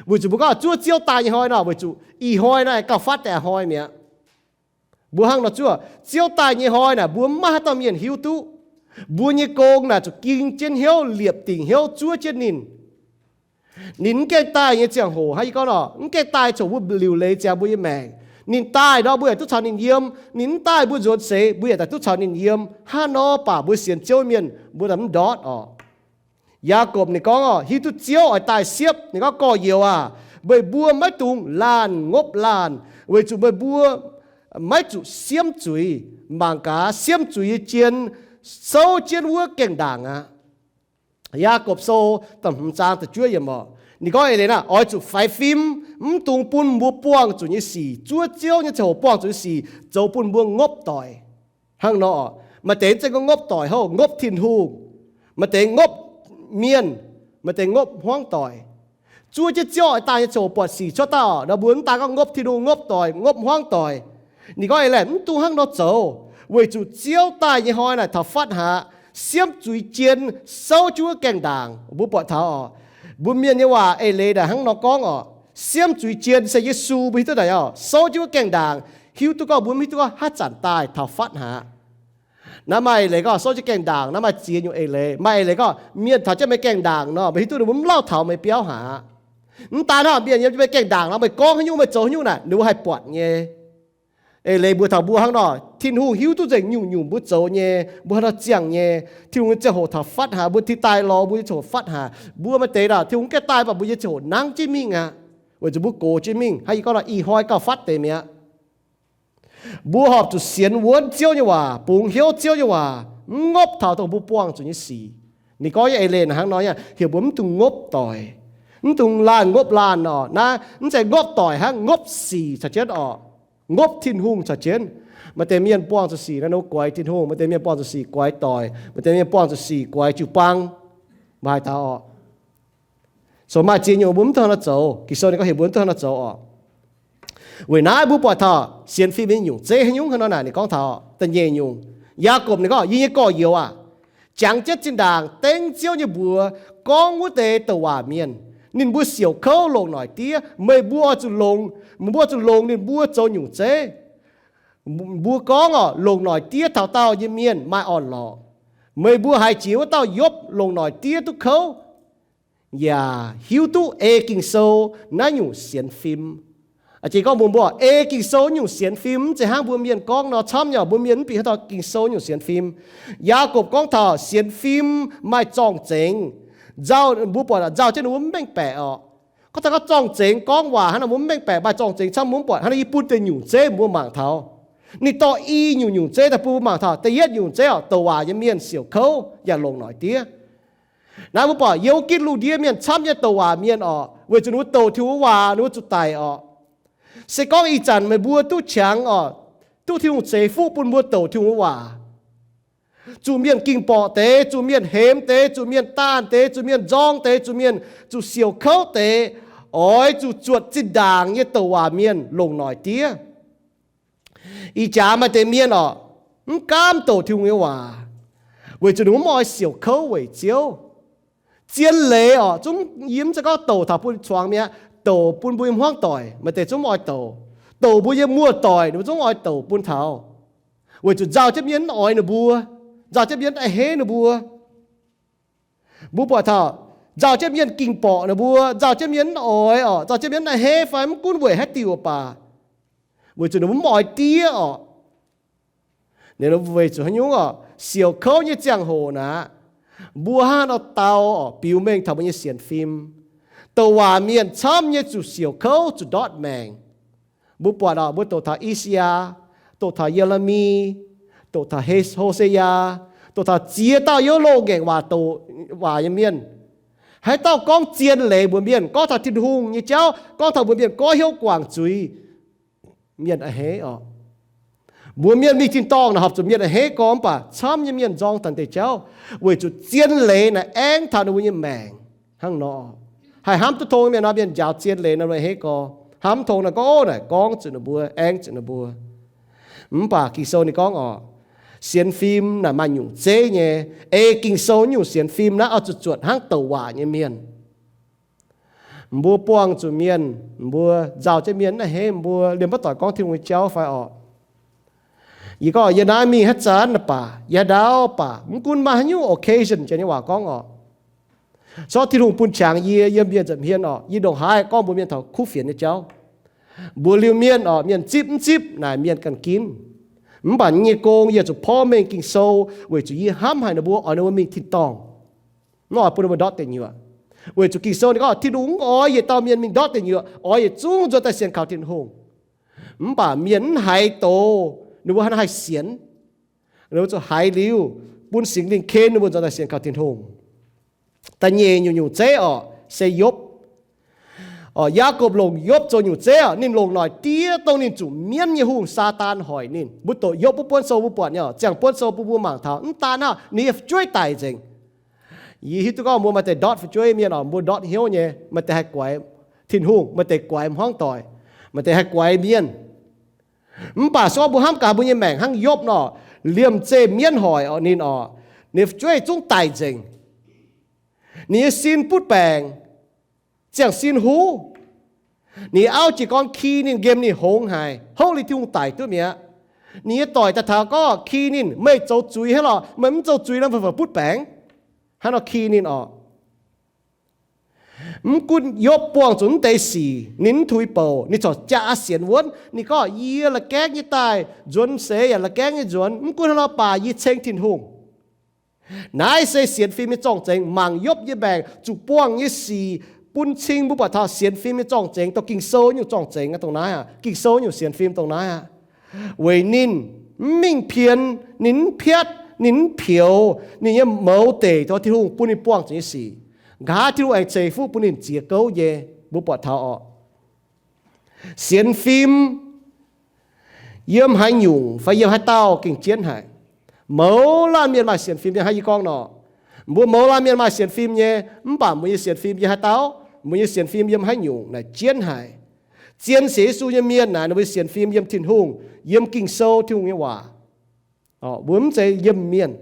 Weic zuqc mbuo gorngv zuov Ziouv daaih nyei hnoi nor, weic zuqc ih hnoi naaiv gauh fatv deix a'hnoi mi'aqv. Mbuo hnangv nor zuov, Ziouv daaih nyei hnoi naaic mbuo mv maaih haaix dauh mienh hiuv duqv. Mbuo nyei gong naaic zuqc ging jienv hnyouv, liepc dingc hnyouv zuov jienv ninh. Ninh mv gaengh daaih nyei ziangh hoc, hnangv yie gorngv nor, mv gaengh daaih coc mbuo liuc leiz ziangx mbuo nyei maengc. Ninh daaih nor mbuo yaac duqv caux ninh yiem. Ninh mv daaih mbuo nzuonx seix mbuo yaac daaih duqv caux ninh yiem. Hnangv nor baac mbuo sienx Ziouv mienh mbuo daaih mv ndortv oc. Yaagorpc ninh gorngv oc, hiuv duqv Ziouv oix daaih siepv. Ninh gorngv, gorx-youz aah, meih mbuo maiv dungx laanh ngopv laanh, weic zuqc meih mbuo maiv zuqc siemv zuiz. Mangc gaax, siemv zuiz nyei jien souv jienv wuov gaengh ndaangc aqv. Yaagorpc Sou da'hmz zaang da'juov yiemc oc, ninh gorngv eix leiz naaiv, oix zuqc faix fim, mv dungx bun mbuo buangh zuqc nyei sic, zuov Ziouv nyei ziangh hoc buangh zuqc nyei sic zoux bun mbuo ngopv doic. Hnangv nor, maaih deix za'gengh ngopv doic houv, ngopv Tin-Hungh, maaih deix ngopv mienh, maaih deix ngopv hmuangv doic. Zuov jienv Ziouv oix daaih nyei ziangh hoc buatc sic cuotv daaih oc, nor mbuo mv daan gorngv ngopv Tin-Hungh, ngopv doic, ngopv hmuangv doic. Ninh gorngv eix leiz mv dungx hnangv nor zoux, weic zuqc Ziouv daaih nyei hnoi naaic taux fatv aqv, siemv zuiz jien souv jienv wuov gaengh ndaangc. Mbuo buatc taux oc, mbuo mienh nyei waac eix leiz naaic hnangv nor gorngv oc, siemv zuiz jien se Yesu, mbuo hiuv duqv naaic oc, souv jienv wuov gaengh ndaangc, hiuv duqv gorngv mbuo mv hiuv duqv gorngv haaix zanc daaih taux fatv aqv. Naaiv maaih eix leiz gorngv souv jienv gaengh ndaangc, naaiv maaih ziex nyungc eix leiz. Maaih eix leiz gorngv mienh taux jienv meih gaengh ndaangc nor, meih hiuv duqv ninh mbuo mv lauh taux meih biauv aqv. Mv daan hnangv, mienh yiem jienv meih gaengh ndaangc nor, meih gorngv haaix nyungc, meih zoux haaix nyungc naaic, ninh mbuo haih buatc nyei. Eix leiz mbuo taux mbuo hnangv nor, Tin-Hungh hiuv duqv nzengc nyungc-nyungc mbuo zoux nyei, mbuo hnangv nor ziangh nyei. Tin-Hungh nyei ziangh hoc taux fatv haic, mbuo ti daaih lorz mbuo nyei ziangh hoc fatv haic. Mbuo maaih deix naaic Tin-Hungh mv gaengh daaih, mv baac mbuo nyei ziangh hoc nangv jienv mingh aqv, weic zuqc mbuo gox jienv mingh. Hnangv yie gorngv nor, ih hnoi gauh fatv deix mi'aqv. Mbuo horpc zuqc sienx wuonv Ziouv nyei waac, bungx hnyouv Ziouv nyei waac, mv ngopv taux dongh mbuo buangh zuqc nyei sic. Ninh gorngv nyei eix leiz hnangv nor, heuc mbuo mv dungx ngopv doic, mv dungx laanh ngopv laanh oc. Naaiv mv zeiz ngopv doic hnangv, ngopv sic caux jienv oc. Ngopv Tin-Hungh caux jienv. Maaih deix mienh buangh zuqc sic naaiv, ninh goix Tin-Hungh. Maaih deix mienh buangh zuqc sic goix doic. Maaih deix mienh buangh zuqc sic goix jiu-baang. Maaih deix oc. So maaih ziex nyungc mbuo mv dungx hnangv nor zoux. Ging-Sou ninh gorngv heuc mbuo mv dungx hnangv nor zoux oc. Weic naaiv mbuo buatc taux sienx fim nyei nyungc zeiv haaix nyungc hnangv nor naaic, ninh gorngv taux da'nyeic nyungc. Yaagorpc ninh gorngv, yie nyei gorx-youz aah, jangx jienv zinh ndaangc dengv Ziouv nyei mbuox gorngv wuov deix douc waac mienh, ninh mbuo siouc kouv longc noic diev. Meih mbuo oix zuqc longx, meih mbuo oix zuqc longx ninh mbuo zoux nyungc zeiv. Mbuo gorngv oc, longc noic diev taux daauh nyei mienh maaih orn-lorqc. Meih mbuo haiz jiex wuov dauh Yopv longc noic diev duqv kouv, yaac hiuv duqv ei Ging-Sou naaiv nyungc sienx fim. Aa, jiex gorngv mbuo, mbuo ei Ging-Sou nyungc sienx fim, mv zeiz hnangv mbuo mienh gorngv nor camv nyei. Mbuo mienh mv bieqc haaix dauh Ging-Sou nyungc sienx fim. Yaagorpc gorngv taux sienx fim maaih zorng-zengx. Nzauh, mbuo buatc nzauh jienv ninh mbuo mv mengh baeqc orqc. Gorngv taux gorngv zorng-zengx gorngv waac hnangv nor mbuo mv mengh baeqc, maaih zorng-zengx camv mbuo mv buatc. Hnangv nor yie bun deix nyungc zeiv mbuo mangc taux. Ninh dorh i nyungc nyungc zeiv daaih bun mbuo mangc taux. Da'yietv nyungc zeiv orqc, douc waac nyei mienh siouc kouv yaac longc noic diev. Naaiv mbuo buatc yiem wuov gitv lungh ndiev mienh camv nyei douc waac mienh orqc, weic zuqc ninh mbuo douc Tin-Hungh nyei waac ninh mbuo zuqc daic orqc. Se gorngv ih zanc meih mbuo duqv qangx orqc, duqv Tin-Hungh ceix fuqv bun mbuo douc Tin-Hungh nyei waac, zuqc mienh ging-borqc deix, zuqc mienh hemx deix, zuqc mienh daanh deix, zuqc mienh nzorng deix, zuqc mienh zuqc siouc kouv deix, oix zuqc zuotc zinh ndaangc nyei douc waac mienh longc noic diev. Ih jaax maaih deix mienh orqc, mv gaamv douc Tin-Hungh nyei waac, weic zuqc ninh mbuo mv oix siouc kouv weic Ziouv. Zien leiz orqc, zungv yie mv zeiz gorngv douc taux bun zuangx mi'aqv, douc bun mbuo nyei hmuangv doic, maaih deix zungv mv oix douc. Douc mbuo nyei muoz-doic ninh mbuo zungv mv oix douc bun taux, weic zuqc nzauh jienv mienh mv oix ninh mbuo, nzauh jienv mienh mv a'hneiv ninh mbuo. Mbuo buatc taux nzauh jienv mienh ging-borqc ninh mbuo, nzauh jienv mienh mv oix orqc, nzauh jienv mienh mv a'hneiv fai mv gunv weic haaix diuc baac, weic zuqc ninh mbuo mv oix diev orqc. Weic zuqc haaix nyungc orqc, siouc kouv nyei ziangh hoc naaic, mbuo hnangv nor dau orqc biux mengh taux mbuo nyei sienx fim. Douc waac mienh camv nyei zuqc siouc kouv, zuqc ndortv maengc. Mbuo buatc orqc, mbuo doqc taux I^saa^yaa, doqc taux Ye^le^mi, doqc taux He, Ho^se^yaa, doqc taux ziex dauh yiem loz-ngaengc waac doqc waac nyei mienh. Haaix dauh gorngv zien leiz mbuox mienh, gorngv taux Tin-Hungh nyei jauv, gorngv taux mbuox mienh goiv hnyouv guangc zuiz, mienh a'hneiv orqc. Mbuo mienh mingh tin-dorngh naaic horpc zuqc mienh a'hneiv gorx, mv baac camv nyei mienh nzorng taux deix jauv, weic zuqc zien leiz naaic aengv taux ninh mbuo nyei maengc hnangv nor. Haih hnamv duqv tong mienh nor, mienh njaaux zien leiz nor, a'hneiv gorx. Hnamv tong naaic gorngv, naaic gorngv zuqc ninh mbuo, aengv zuqc ninh mbuo. Mv baac Ging-Sou ninh gorngv orqc, sienx fim naaic maaih nyungc zeiv nyei. Ei Ging-Sou nyungc sienx fim naaiv oix zuqc zuotc hnangv douc waac nyei mienh. Mbuo buangh zuqc mienh, mbuo nzauh jienv mienh mv a'hneiv mbuo, liemh maiv doic gorngv Tin-Hungh nyei jauv fai orqc? Yie gorngv yie naaiv mingh haaix zanc baac, yie haaix ndau baac, mv gunv maaih haaix nyungc occasion, janx nyei waac gorngv orqc, corc Tin-Hungh bun qangx yie yiem mienh nza'hmien orqc, yie ndongc haaix gorngv mbuox mienh taux kuv fienx nyei jauv. Mbuox liuz mienh orqc, mienh zipv mv zipv naaic mienh ganh ginv. Mv baac yie nyei gong yie zuqc porv mengh Ging-Sou weic zuqc yie hnamv haic ninh mbuo, oix ninh mbuo mingh tin-dorngh, mv oix bun ninh mbuo ndortv deic nyuoqc. Weic zuqc Ging-Sou ninh gorngv Tin-Hungh mv oix yietc dauh mienh mingh ndortv deic nyuoqc, oix yietc zungv nzuonx daaih sienx kaux Tin-Hungh. Mv baac mienh mv haiz doz, ninh mbuo hnangv haaix sienx? Ninh mbuo zuqc haiz liuz, bun Singx Lingh ken ninh mbuo nzuonx daaih sienx kaux Tin-Hungh. Da'nyeic nyungc nyungc zeiv orqc, se Yopv. Yaakopv longc Yopv zoux nyungc zeiv orqc, ninh longc noic diev dongh ninh zuqc mienv nyei hungh, Saadaan, hoic ninh. Mbuo doqc Yopv wuov buonv sou mbuo buatc nyei orqc, ziangh buonv sou mbuo mbuo mangc taux mv daan hnangv, ninh nyei fu'jueiv daic nzengc. Yie hiuv duqv gorngv mbuo maaih deix ndortv fu'jueiv mienh orqc, mbuo ndortv hnyouv nyei, maaih deix haih guaix Tin-Hungh, maaih deix guaix hmuangv doic, maaih deix haih guaix mienh. Mv baac se gorngv mbuo hnamv gaax mbuo nyei maengc hnangv Yopv nor, liemh zeih mienv hoic orqc ninh orqc, ninh nyei fu'jueiv zungv daic nzengc. Ninh nyei sin butv baengc, ziangh sin huv. Ninh auv jiez gorn ki ninh, nqemh ninh hngongx haic, hopv liuz Tin-Hungh daic duqv mi'aqv. Ninh nyei doic daaih taux gorngv ki ninh, meih zoux zuiz hnangv lorqc, meih mv zoux zuiz nor meih fai butv baengc. Hnangv nor ki ninh orqc. Mv gunv Yopv buangh zuqc mv deix sic, ninh mv tuix bouc, ninh corc jaa sienx wuonv. Ninh gorngv, yie la'gaengv nyei daaih nzuonx seix yaac la'gaengv nyei nzuonx. Mv gunv hnangv nor baac yie ceng Tin-Hungh. Naaiv se sienx fim nyei zorng-zengx. Mangc Yopv nyei maengc zuqc buangh nyei sic bun cing mbuo buatc taux sienx fim nyei zorng-zengx, dongh Ging-Sou nyungc zorng-zengx aqv. Dongh naaiv aqv, Ging-Sou nyungc sienx fim dongh naaiv aqv. Weic ninh mv mingh pien, ninh mv piatv, ninh mv pioux ninh nyei mouz deic taux Tin-Hungh bun ninh buangh zuqc nyei sic. Nqa'haav Tin-Hungh aengx ceix fuqv bun ninh ziex gouv nyei. Mbuo buatc taux orqc, sienx fim yiem haaix nyungc fai yiem haaix dauh gengh jienv haic. Mouz laanh mienh maaih sienx fim nyei, hnangv yie gorngv nor. Mbuo mouz laanh mienh maaih sienx fim nyei, mv baac mbuo nyei sienx fim yiem haaix dauh, mbuo nyei sienx fim yiem haaix nyungc naaic jienv haic. Zien sienx Yesu nyei mienh naaic, ninh mbuo sienx fim yiem Tin-Hungh, yiem Ging-Sou, Tin-Hungh nyei waac. Mbuo mv zeiz yiem mienh.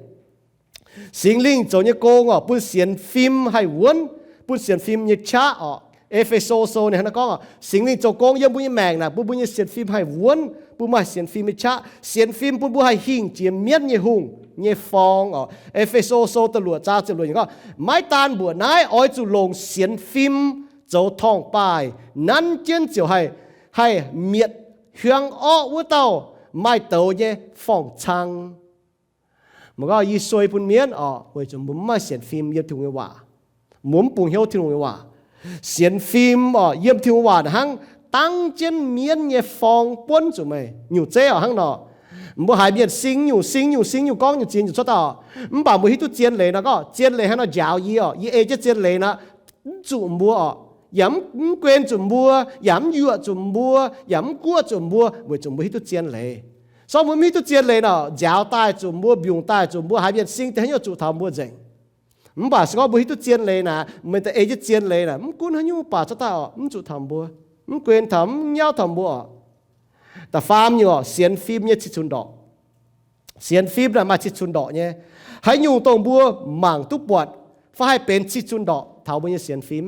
Singx Lingh zoux nyei gong orqc, bun sienx fim haih wuonv, bun sienx fim nyei qaqv orqc. E^fe^so Sou ninh hnangv naaiv gorngv orqc, Singx Lingh zoux gong yiem mbuo nyei maengc naaic, bun mbuo nyei sienx fim haih wuonv, bun maaih sienx fim nyei qaqv. Sienx fim bun mbuo haih hingh jiex mienv nyei hungh. nyei forng oc. E^fe^so Sou da'luoqc zaang ziepc luoqc yiemc gorngv, maiv daan mbuoqc naaiv, oix zuqc longc sienx fim zoux torngv-baaih, nanv jienv ziouc haih, haih mietc hiuang orqv wuov dauh maaih douz nyei forng-cang. Mbuo gorngv yie suei bun mienv oc, weic zuqc mbuo mv maaih sienx fim yiem Tin-Hungh nyei waac. Mbuo mv bungx hnyouv Tin-Hungh nyei waac. Sienx fim oc, yiem Tin-Hungh waac hnangv dangv jienv mienv nyei forng buonv zuqc meih. Nyungc zeiv oc hnangv nor. Mbuo haiz mienh sing nyungc, sing nyungc, sing nyungc, gorngv nyungc ziex nyungc cuotv daaih oc. Mv baac mbuo hiuv duqv zien leiz nor gorngv, zien leiz hnangv nor njaaux yie oc, yie ei jienv zien leiz nor, mv zuqc mbuo oc, yaac mv, mv guen zuqc mbuo, yaac mv yuoqc zuqc mbuo, yaac mv guoqv zuqc mbuo, weic zuqc mbuo hiuv duqv zien leiz. Se gorngv mbuo mv hiuv duqv zien leiz nor, nziaaux daaih zuqc mbuo, mbiungc daaih zuqc mbuo, haiz mienh sing deix haaix nyungc zuqc taux mbuo nzengc. Mv baac se gorngv mbuo hiuv duqv zien leiz naaic, meih daaih ei jienv zien leiz naaic, mv gunv haaix nyungc baac cuotv daaih oc, mv zuqc taux mbuo, mv guen taux, mv nyauv taux mbuo oc. Da'faam nyungc oc, sienx fim nyei cih cunx ndorqc. Sienx fim naaic maaih cih cunx ndorqc nyei. Haaix nyungc dongh mbuo mangc duqv buatc fai haih benx cih cunx ndorqc taux mbuo nyei sienx fim?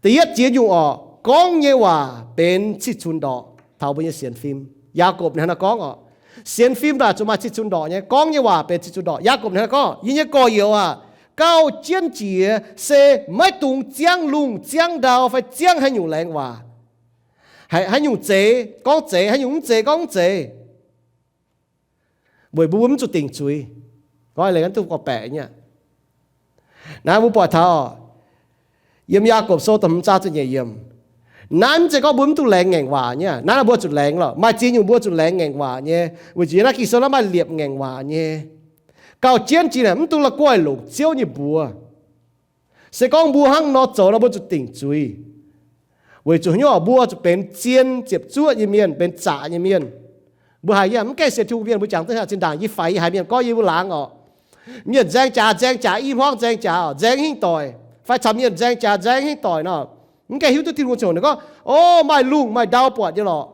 Da'yietv jiex nyungc oc, gorngv nyei waac benx cih cunx ndorqc taux mbuo nyei sienx fim. Yaagorpc ninh hnangv naaiv gorngv oc, sienx fim naaic zuqc maaih cih cunx ndorqc nyei. Gorngv nyei waac benx cih cunx ndorqc. Yaagorpc ninh hnangv naaiv gorngv, yie nyei gorx-youz aah, gauh jienv jiex se maiv dungx ziangv lungh ziangv ndau fai ziangv haaix nyungc laengz waac. Haaix nyungc zeiz gorngv zeiz, haaix nyungc mv zeiz gorngv mv zeiz. Weic mbuo mv zuqc dingc zuiz. Gorngv leiz duqv gorqv-baeqc nyei. Naaiv mbuo buatc taux yiem Yaagorpc Sou da'hmz zaang ziepc nyeic yiemc, naaiv mv zeiz gorngv mbuo mv dungx laengz ngaengc waac nyei. Naaiv mbuo zuqc laengz lorqc. Maaih ziex nyungc mbuo zuqc laengz ngaengc waac nyei, weic zuqc yiem naaiv Ging-Sou naaiv maaih liepc ngaengc waac nyei. Gauh jienv jiex naaic mv dungx la'guaih longc Ziouv nyei mbuox. Se gorngv mbuo hnangv nor zoux nor, mbuo zuqc dingc zuiz. Weic zuqc haaix nyungc? Mbuo zuqc benx zien ziepc zuoqv nyei mienh, benx zaqc nyei mienh. Mbuo haiz yiem mv gaengh sienx Tin-Hungh mienh, mbuo jangx duqv zinh ndaangc yie faix yie haiz mienh gorngv yie mbuo laangz oc, mienh nzaeng jaax nzaeng jaax, i hmuangv nzaeng jaax oc, nzaeng hingv doic, fai caux mienh nzaeng jaax nzaeng hingv doic nor, mv gaengh hiuv duqv Tin-Hungh ziangh hoc ninh gorngv, o, maaih lungh maaih ndau buatc nyei lorqc.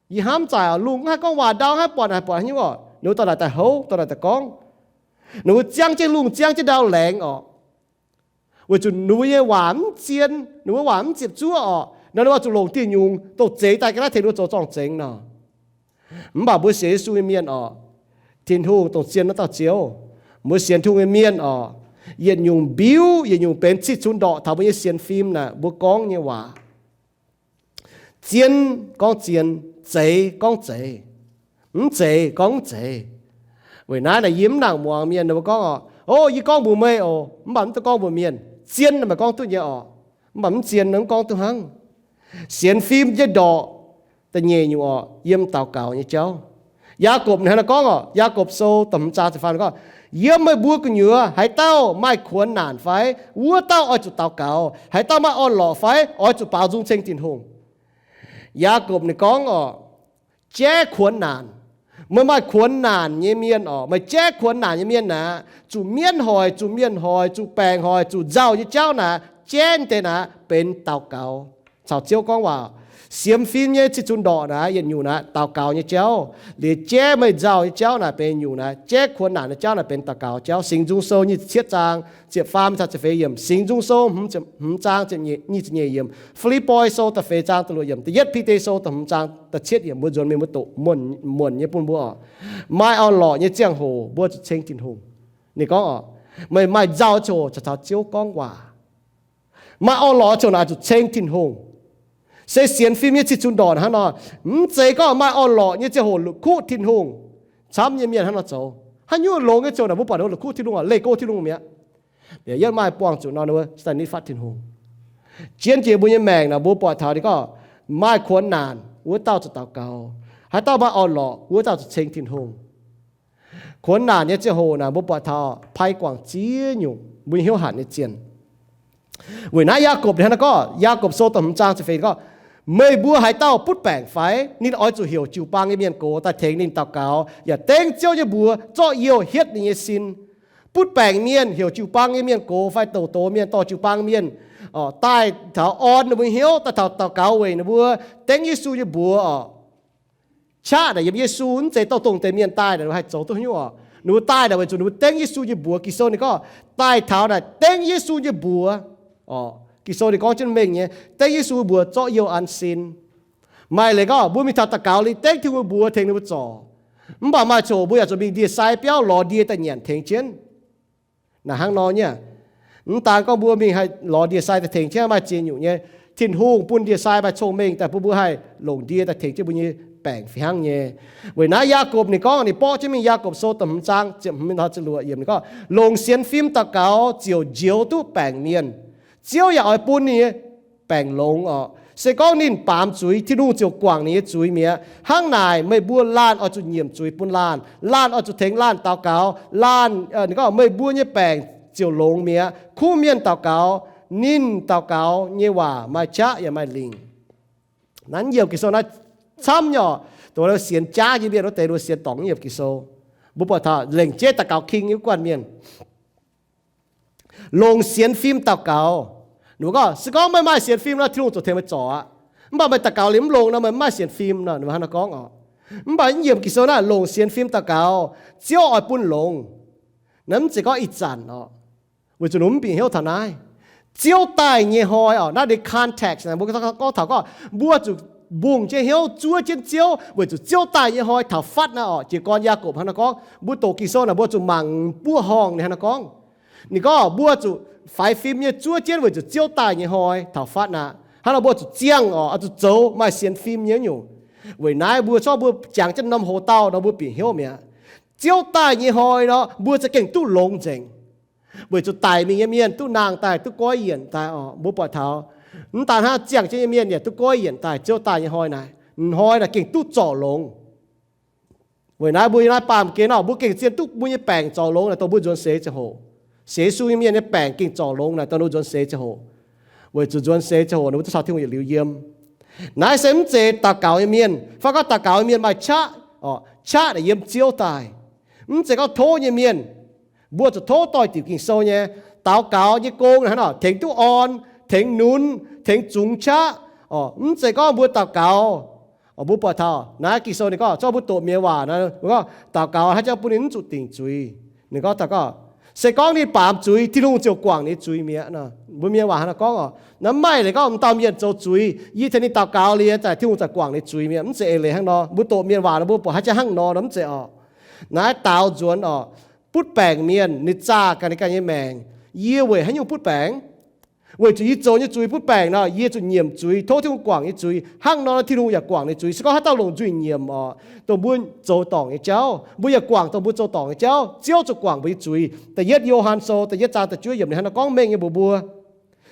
Yie hnamv zaaic oc, lungh mv haih gorngv waac, ndau haih buatc, haih buatc haaix nyungc oc. Ninh mbuo dorh naaic daaih houv, dorh naaic daaih gorngv. Ninh mbuo ziangv jienv lungh ziangv jienv ndau laengz oc. Weic zuqc ninh mbuo nyei waac mv zien, ninh mbuo waac mv ziepc zuoqv oc. Nor ninh mbuo zuqc longc dieh nyungc dongh zeix daaih ga'naaiv tengx ninh mbuo zoux zorng-zengx nor. Mv baac mbuo sienx Yesu nyei mienh oc, Tin-Hungh dongh zien wuov dauh Ziouv, mbuo sienx Tin-Hungh nyei mienh oc, yietc nyungc mbiuv yietc nyungc benx cih cunx ndorqc taux mbuo nyei sienx fim naaic mbuo gorngv nyei waac. Zien gorngv zien, zeiz gorngv zeiz, mv zeiz gorngv mv zeiz. Weic naaiv naaic yie mv nangc muangx mienh ninh mbuo gorngv oc, o, yie gorngv mbuox meih oc, mv baac mv dungx gorngv mbuox mienh. Zien naaic maaih gorngv duqv nyei oc, mv baac mv zien mv gorngv duqv hnangv. Sienx fim nyei ndorqc da'nyeic nyungc oc, yiem daux gaux nyei jauv. Yaagorpc hnangv naaiv gorngv oc, Yaagorpc Sou da'hmz zaang ziepc faam gorngv, yiem meih mbuo gu'nyuoz haaix dauh maaih kuonx naanc fai, wuov dauh oix zuqc daux gaux. Haaix dauh maaih orn-lorqc fai, oix zuqc baaux nzung ceng Tin-Hungh. Yaagorpc ninh gorngv oc, jaiv kuonx naanc. Meih maaih kuonx naanc nyei mienh oc, meih jaiv kuonx naanc nyei mienh aqv, zuqc mienv hoic, zuqc mienh hoic, zuqc baengc hoic, zuqc nzauh nyei jauv naaic, jaiv deix naaic benx daux gaux caux Ziouv gorngv waac. Sienx fim nyei cih cunx ndorqc naaic yietc nyungc naaic daux gaux nyei jauv. Liuz jaiv meih nzauh nyei jauv naaic benx nyungc naaic, jaiv kuonx naanc nyei jauv naaic benx daux gaux jauv. Singx Nzung Sou nyic ziepc cietv zaang ziepc faam caux ziepc feix yiemc. Singx Nzung Sou hmz, hmz zaang ziepc nyic, nyic ziepc nyeic yiemc. Fi^lipv^poi Sou da'feix zaang da'luoqc yiemc. Da'yietv Bide Sou da'hmz zaang da'cietv yiemc. Mbuo nzuonx mingh mbuo doqc muonc, muonc nyei bun mbuo oc. Maaih orn-lorqc nyei ziangh hoc mbuo zuqc ceng Tin-Hungh. Ninh gorngv oc, meih maaih nzauh ziangh hoc caux, caux Ziouv gorngv waac. Maaih orn-lorqc ziangh hoc naaic zuqc ceng Tin-Hungh. Se sienx fim nyei cih cunx ndorqc hnangv nor. Mv zeiz gorngv maaih orn-lorqc nyei ziangh hoc la'kuqv Tin-Hungh. Camv nyei mienh hnangv nor zoux. Haaix nyungc longx nyei ziangh hoc naaic mbuo buatc ninh la'kuqv Tin-Hungh oc, leih go Tin-Hungh mi'aqv. Yaac maiv maaih buangh zuqc nor, ninh mbuo start nitv fatv Tin-Hungh. Zien jiex mbuo nyei maengc naaic mbuo buatc taux ninh gorngv maaih kuonx naanc wuov dauh zuqc daux gaux. Haaix dauh maaih orn-lorqc wuov dauh zuqc ceng Tin-Hungh. Kuonx naanc nyei ziangh hoc naaic mbuo buatc taux pai guangc ziex nyungc mbuo nyei hnyouv hanc nyei zienh. Weic naaiv Yaagorpc ninh hnangv naaiv gorngv, Yaagorpc Sou da'hmz zaang ziepc feix gorngv, meih mbuo haaix dauh butv baengc fai, ninh oix zuqc heuc jiu-baang nyei mienh gox daaih tengx ninh daux gaux, yaac dengv Ziouv nyei mbuox zorqv youh hietv ninh nyei sin. Butv baengc mienh heuc jiu-baang nyei mienh gox fai douc doz mienh dorh jiu-baang mienh daaih taux orn ninh mbuo hnyouv, daaih taux daux gaux weic ninh mbuo dengv Yesu nyei mbuox oc. Qaqv naaic yiem Yesu, mv zeiz douh dongh deix mienh daaih naaic ninh mbuo haih zoux duqv haaix nyungc oc. Ninh mbuo daaih naaic weic zuqc ninh mbuo dengv Yesu nyei mbuox. Ging-Sou ninh gorngv daaih taux naaic dengv Yesu nyei mbuox. Ging-Sou ninh gorngv jienv mengh nyei, dengv Yesu mbuox zorqv youh an sin. Maaih leiz gorngv mbuo mingh taux daux gaux liuz dengv Tin-Hungh mbuox tengx ninh mbuo zorc. Mv baac maaih coc mbuo yaac zuqc mingh ndie-sai biauv lorz ndie daaih nyanc tengx jienv. Naaic hnangv nor nyei. Mv daan gorngv mbuo mingh haih lorz ndie-sai daaih tengx jienv maaih ziex nyungc nyei. Tin-Hungh bun ndie-sai maaih cong-mengh daaih bun mbuo haih longc ndie daaih tengx jienv mbuo nyei baengc fih hnangv nyei. Weic naaiv Yaagorpc ninh gorngv, ninh borqv jienv mingh Yaagorpc Sou da'hmz zaang ziepc hmz mingh taux ziepc luoqc yiemc, ninh gorngv, Longc sienx fim daux gaux ziouc njoux duqv baengc mienh. Ziouv yaac oix bun ninh nyei baengc longx orqc. Se gorngv ninh baamz zuiz, Tin-Hungh ziouc guangc ninh nyei zuiz mi'aqv. Hnangv naaic meih mbuo laanh oix zuqc nyiemc zuiz bun laanh. Laanh oix zuqc tengx laanh daux gaux. Laanh, ninh gorngv, meih mbuo nyei baengc ziouc longx mi'aqv. Kuv mienh daux gaux, ninh daux gaux nyei waac maaih qaqv yaac maaih lingc. Naaiv yiemc Ging-Sou naaiv camv nyei orqc. Dongh sienx jaav nyei mienh wuov deix, dongh sienx dorngc yiemc Ging-Sou, mbuo buatc taux lengc jeiv daux gaux king nyei wuov guanh mienh longc sienx fim daux gaux. Ninh mbuo gorngv, se gorngv meih maaih sienx fim nor, Tin-Hungh ziouc tengx meih zorc aqv. Mv baac meih daux gaux liuz mv longx nor, meih mv maaih sienx fim nor, ninh mbuo hnangv naaiv gorngv orqc. Mv baac yiem Ging-Sou naaiv, longc sienx fim daux gaux, Ziouv oix bun longx. Naaiv mv zeiz gorngv ih zanc orqc, weic zuqc ninh mv bieqc hnyouv taux naaiv. Ziouv daaih nyei hnoi orqc, naaiv deix context naaic, mbuo gorngv taux gorngv, mbuo zuqc mbungh jienv hnyouv zuov jienv Ziouv, weic zuqc Ziouv daaih nyei hnoi taux fatv naaiv orqc. Jiez gorn Yaagorpc hnangv naaiv gorngv, mbuo doqc Ging-Sou naaic, mbuo zuqc mangc buov horngh ninh hnangv naaiv gorngv. Ninh gorngv mbuo zuqc faix fim nyei zuov jienv weic zuqc Ziouv daaih nyei hnoi taux fatv naaic. Hnangv nor mbuo zuqc ziangh orqc, oix zuqc zoux maaih sienx fim nyei nyungc. Weic naaiv mbuo corc mbuo jangx jienv norm hoc dauh nor mbuo bieqc hnyouv mi'aqv. Ziouv daaih nyei hnoi nor mbuo za'gengh duqv longx nzengc. Weic zuqc daic mingh nyei mienh duqv nangh daaih, duqv goiv yienc daaih orqc. Mbuo buatc taux mv daan hnangv ziangh jienv nyei mienh yaac duqv goiv yienc daaih Ziouv daaih nyei hnoi naaic. Hnoi naaic gengh duqv zorc longx. Weic naaiv mbuo yiem naaiv baamh gen orqc, mbuo gengh zien duqv mbuo nyei baengc zorc longx naaic dongh mbuo nzuonx seix ziangh hoc. Sienx Yesu nyei mienh nyei baengc gengh zorc longx naaic dongh ninh mbuo nzuonx seix ziangh hoc. Weic zuqc nzuonx seix ziangh hoc ninh mbuo duqv caux Tin-Hungh yietc liuz yiem. Naaiv se mv zeiz daux gaux nyei mienh, fai gorngv daux gaux nyei mienh maaih qaqv orqc, qaqv naaic yiem Ziouv daaih. Mv zeiz gorngv tov nyei mienh. Mbuo zuqc tov doix-diuc Ging-Sou nyei. Daux gaux nyei gong naaic hnangv nor tengx duqv orn, tengx nunz, tengx zungx qaqv orqc. Mv zeiz gorngv mbuo daux gaux, mbuo buatc taux naaiv Ging-Sou ninh gorngv, zorqv mbuo doqc mienh waac naaic, mbuo gorngv daux gaux hnangv jangv bun ninh mv zuqc dingc zuiz. Ninh gorngv daux gaux, se gorngv ninh baamz zuiz, Tin-Hungh ziouc guangc ninh zuiz mi'aqv nor. Mbuo mienh waac hnangv naaiv gorngv orqc. Naaiv mv maaih leiz gorngv m'dauh mienh zoux zuiz, yie tengx ninh daux gaux liuz, za'gengh Tin-Hungh ziouc guangc ninh zuiz mi'aqv. Mv zeiz eix leiz hnangv nor. Mbuo doqc mienh waac nor mbuo buatc hnangv jangv hnangv nor, mv zeiz orqc. Naaiv daaux nzuonx orqc, butv baengc mienh ninh zaah ganh ninh ganh nyei maengc. Yie weic haaix nyungc butv baengc? Weic zuqc yie zoux nyei zuiz butv baengc nor, yie zuqc nyiemc zuiz, tov Tin-Hungh guangc nyei zuiz. Hnangv nor Tin-Hungh yaac guangc ninh zuiz. Se gorngv haaix dauh longc nzuih nyiemc orqc, dongh mbuo zoux dorngc nyei jauv, mbuo yaac guangc dongh mbuo zoux dorngc nyei jauv, Ziouv zuqc guangc mbuo nyei zuiz. Da'yietv Yo^han Sou da'yietv zaang da'juov yiemc ninh hnangv naaiv gorngv mengh nyei mbuox mbuo.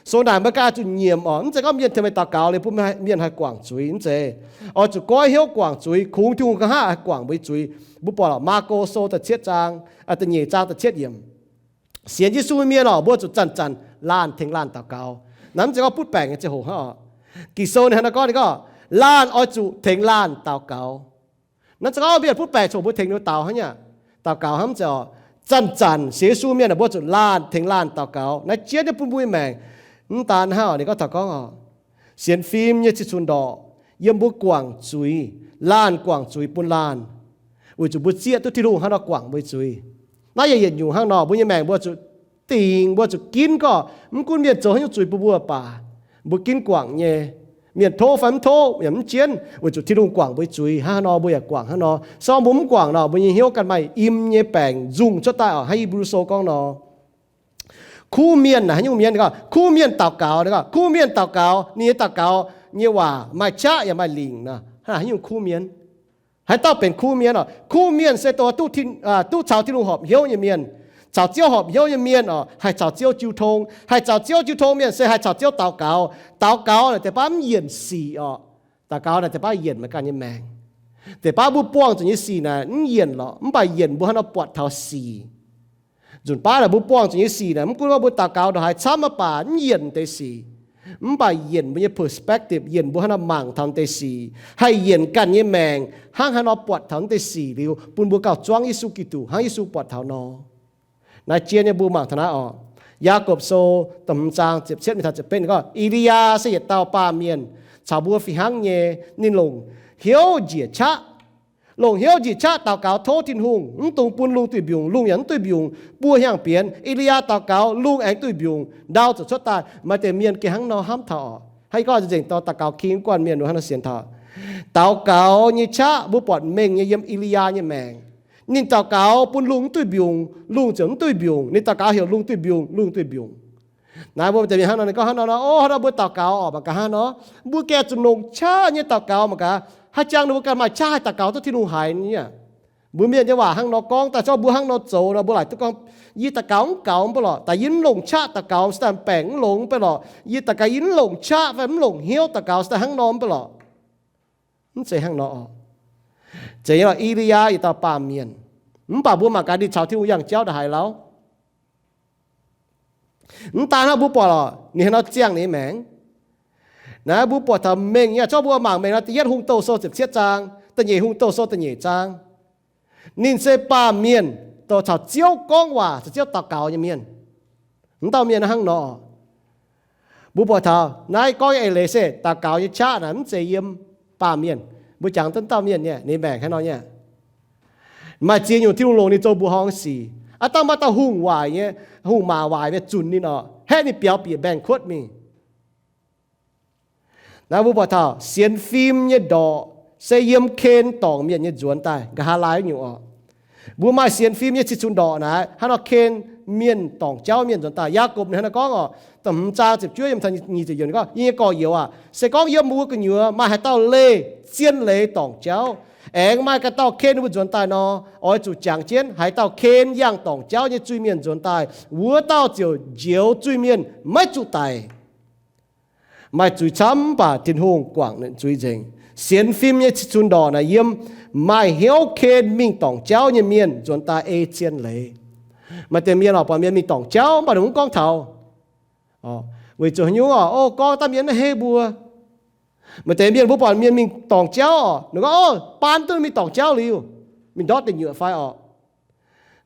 Sou naaic meih ganh zuqc nyiemc orqc. Mv zeiz gorngv mienh tengx meih daux gaux liuz bun mienh haih guangc zuiz, mv zeiz. Oix zuqc goiv hnyouv guangc zuiz, kungx Tin-Hungh nqa'haav haih guangc mbuo nyei zuiz. Mbuo buatc Maako Sou da'cietv zaang, da'nyeic zaang da'cietv yiemc. Sienx Yesu nyei mienh orqc, mbuo zuqc zanc-zanc laanh tengx laanh daux gaux. Naaiv mv zeiz gorngv butv baengc nyei ziangh hoc hnangv orqc. Ging-Sou ninh hnangv naaiv gorngv, ninh gorngv, laanh oix zuqc tengx laanh daux gaux. Naaiv zeiz gorngv mienh butv baengc coc mbuo tengx ninh daux hnangv nyei. Daux gaux hnangv mv zeiz orqc. Zanc-zanc sienx Yesu mienh mbuo zuqc laanh tengx laanh daux gaux. Naaiv jienv nyei bun mbuo nyei maengc. Mv daan hnangv orqc, ninh gorngv taux gorngv orqc, sienx fim nyei zinh cun ndorqc, yiem mbuo guangc zuiz, laanh guangc zuiz bun laanh, weic zuqc mbuo zieqv duqv Tin-Hungh hnangv nor guangc mbuo nyei zuiz. Naaiv yaac yietc nyungc hnangv nor, mbuo nyei maengc mbuo zuqc dingc, mbuo zuqc ginv gorngv mv gunv mienh zoux haaix nyungc zuiz bun mbuo baac, mbuo ginv guangc nyei. Mienh tov fai mv tov yaac mv jienv, weic zuqc Tin-Hungh guangc mbuo nyei zuiz hnangv haaix nor, mbuo yaac guangc hnangv nor. Se gorngv mbuo mv guangc nor, mbuo nyei hnyouv ganh maaih im nyei baengc nzungh cuotv daaih orqc. Hnangv Hipv^lu Sou gorngv nor, kuv mienh naaic haaix nyungc mienh? Gorngv kuv mienh daux gaux. Gorngv kuv mienh daux gaux, ninh nyei daux gaux nyei waac maaih qaqv yaac maaih lingc nor. Hnangv naaic haaix nyungc kuv mienh? Haaix dauh benx kuv mienh orqc? Kuv mienh se dongh duqv, duqv caux Tin-Hungh horpc hnyouv nyei mienh. Caux Ziouv horpc hnyouv nyei mienh orqc, haih caux Ziouv jiu tong. Haih caux Ziouv jiu tong mienh se haih caux Ziouv daux gaux. Daux gaux naaic deix baav mv yienc sic orqc. Daux gaux naaic deix baav yienc meih ganh nyei maengc. Deix baav mbuo buangh zuqc nyei sic naaic mv yienc lorqc, mv baac yienc mbuo hnangv nor buatc taux sic. Nzunc baav naaic mbuo buangh zuqc nyei sic naaic, mv gunv gorngv mbuo daux gaux ndongc haaix camv mv baac mv yienc deix sic. Mv baac yienc mbuo nyei perspective, yienc mbuo hnangv nor mangc taux deix sic, haih yienc ganh nyei maengc hnangv haaix nor buatc taux deix sic liuz, bun mbuo gauh zuangv Yesu Giduc hnangv Yesu buatc taux nor. Naaiv jien nyei mbuo mangc taux naaiv orqc. Yaagorpc Sou da'hmz zaang ziepc cietv mingh taux ziepc betv ninh gorngv, E^li^yaa se yietc dauh baamh mienh caux mbuo fih hnangv nyei. Ninh longc hnyouv njiec qaqv, longc hnyouv njiec qaqv daux gaux tov Tin-Hungh, mv dungx bun lungh duih mbiungc. Lungh yaac mv duih mbiungc, buo hnyangx bienx. E^li^yaa daux gaux, lungh aengx duih mbiungc, ndau ziouc cuotv daaih. Maaih deix mienh gengh hnangv nor hnamv taux orqc. Hnangv yie gorngv nzengc dorh daux gaux king guanh mienh hnangv nor sienx taux. Daux gaux nyei qaqv mbuo buatc mengh nyei yiem E^li^yaa nyei maengc. Ninh daux gaux bun lungh mv duih mbiungc, lungh ziouc mv duih mbiungc. Ninh daux gaux heuc lungh duih mbiungc, lungh duih mbiungc. Naaiv mbuo deix mienh hnangv nor, ninh gorngv hnangv nor, o, hnangv nor mbuo daux gaux oc, mangc gaax hnangv nor, mbuo gaengh zuqc longc qaqv nyei daux gaux mangc gaax, haaix jangx ninh mbuo ganh maaih qaqv haih daux gaux duqv Tin-Hungh haiz nyei. Mbuo mienh nyei waac hnangv nor gorngv daaih, zorqv mbuo hnangv nor zoux nor, mbuo laaic duqv gorngv, yie daux gaux mv gaux mv baac lorqc, daaih yie mv longc qaqv daux gaux se daaih baengc mv longx mv baac lorqc, yie daux gaux yie mv longc qaqv fai mv longc hnyouv daux gaux se daaih hnangv nor mv baac lorqc. Mv zeiz hnangv nor. Zeiz nyei lorqc, E^li^yaa yietc dauh baamh mienh, mv baac mbuo mangc gaax ninh caux Tin-Hungh yangh jauv ndongc haaix lauh. Mv daan hnangv, mbuo buatc lorqc ninh haaix nor ziangh ninh nyei maengc. Naaiv mbuo buatc taux mengh nyei, zorqv mbuo mangc mengh nor, da'yietv Hungh Douh sou ziepc cietv zaang, da'nyeic Hungh Douh sou da'nyeic zaang. Ninh se baamh mienh, douc caux Ziouv gorngv waac, caux Ziouv daux gaux nyei mienh. Mv dauh mienh hnangv nor. Mbuo buatc taux naaiv gorngv nyei eix leiz se daux gaux nyei qaqv naaic mv zeiz yiem baamh mienh. Mbuo jangx duqv dauh mienh nyei, ninh maengc hnangv nor nyei. Maaih ziex nyungc Tin-Hungh longc ninh zoux mbuoqc horngh sic. Aav dangh maaih dauh hungh waaic nyei, hungh maac waaic nyei zunc ninh oc, haeqv ninh biaux bieqc mbaengx-kuotv mingh. Naaiv mbuo buatc taux sienx fim nyei ndorqc se yiem Ken dorngc mienh nyei nzuonx daaih, nqa'haav laai nyungc oc. Mbuo maaih sienx fim nyei cih cunx ndorqc naaic, hnangv nor Ken mienh dorngc jauv mienh nzuonx daaih. Yaagorpc ninh hnangv nor gorngv oc, da'hmz zaang ziepc juov yiem taux nyic ziepc yietc gorngv, yie nyei gorx-youz aac, se gorngv yiem mbuo gu'nyuoz maaih haaix dauh leih zien leiz dorngc jauv, aengx maaih ganh dauh Ken mbuo nzuonx daaih nor, oix zuqc jangx jienv haaix dauh Ken yangh dorngc jauv nyei zuiz-mienh nzuonx daaih, wuov dauh ziouc njoux zuiz-mienh maiv zuqc daic. Maaih zuiz camv mv baac Tin-Hungh guangc ninh zuiz nzengc. Sienx fim nyei cih cunx ndorqc naaic yiem maaih hnyouv Ken mingh dorngc jauv nyei mienh nzuonx daaih ei zien leiz. Maaih deix mienh oc, buatc mienh mingh dorngc jauv mv baac ninh mv gorngv taux. Weic zuqc haaix nyungc oc? O, gorngv daaih mienh maiv hei mbuo. Maaih deix mienh mbuo buatc mienh mingh dorngc jauv oc, ninh gorngv, o, baan duqv mingh dorngc jauv liuz, mingh ndortv deic nyuoqc fai oc.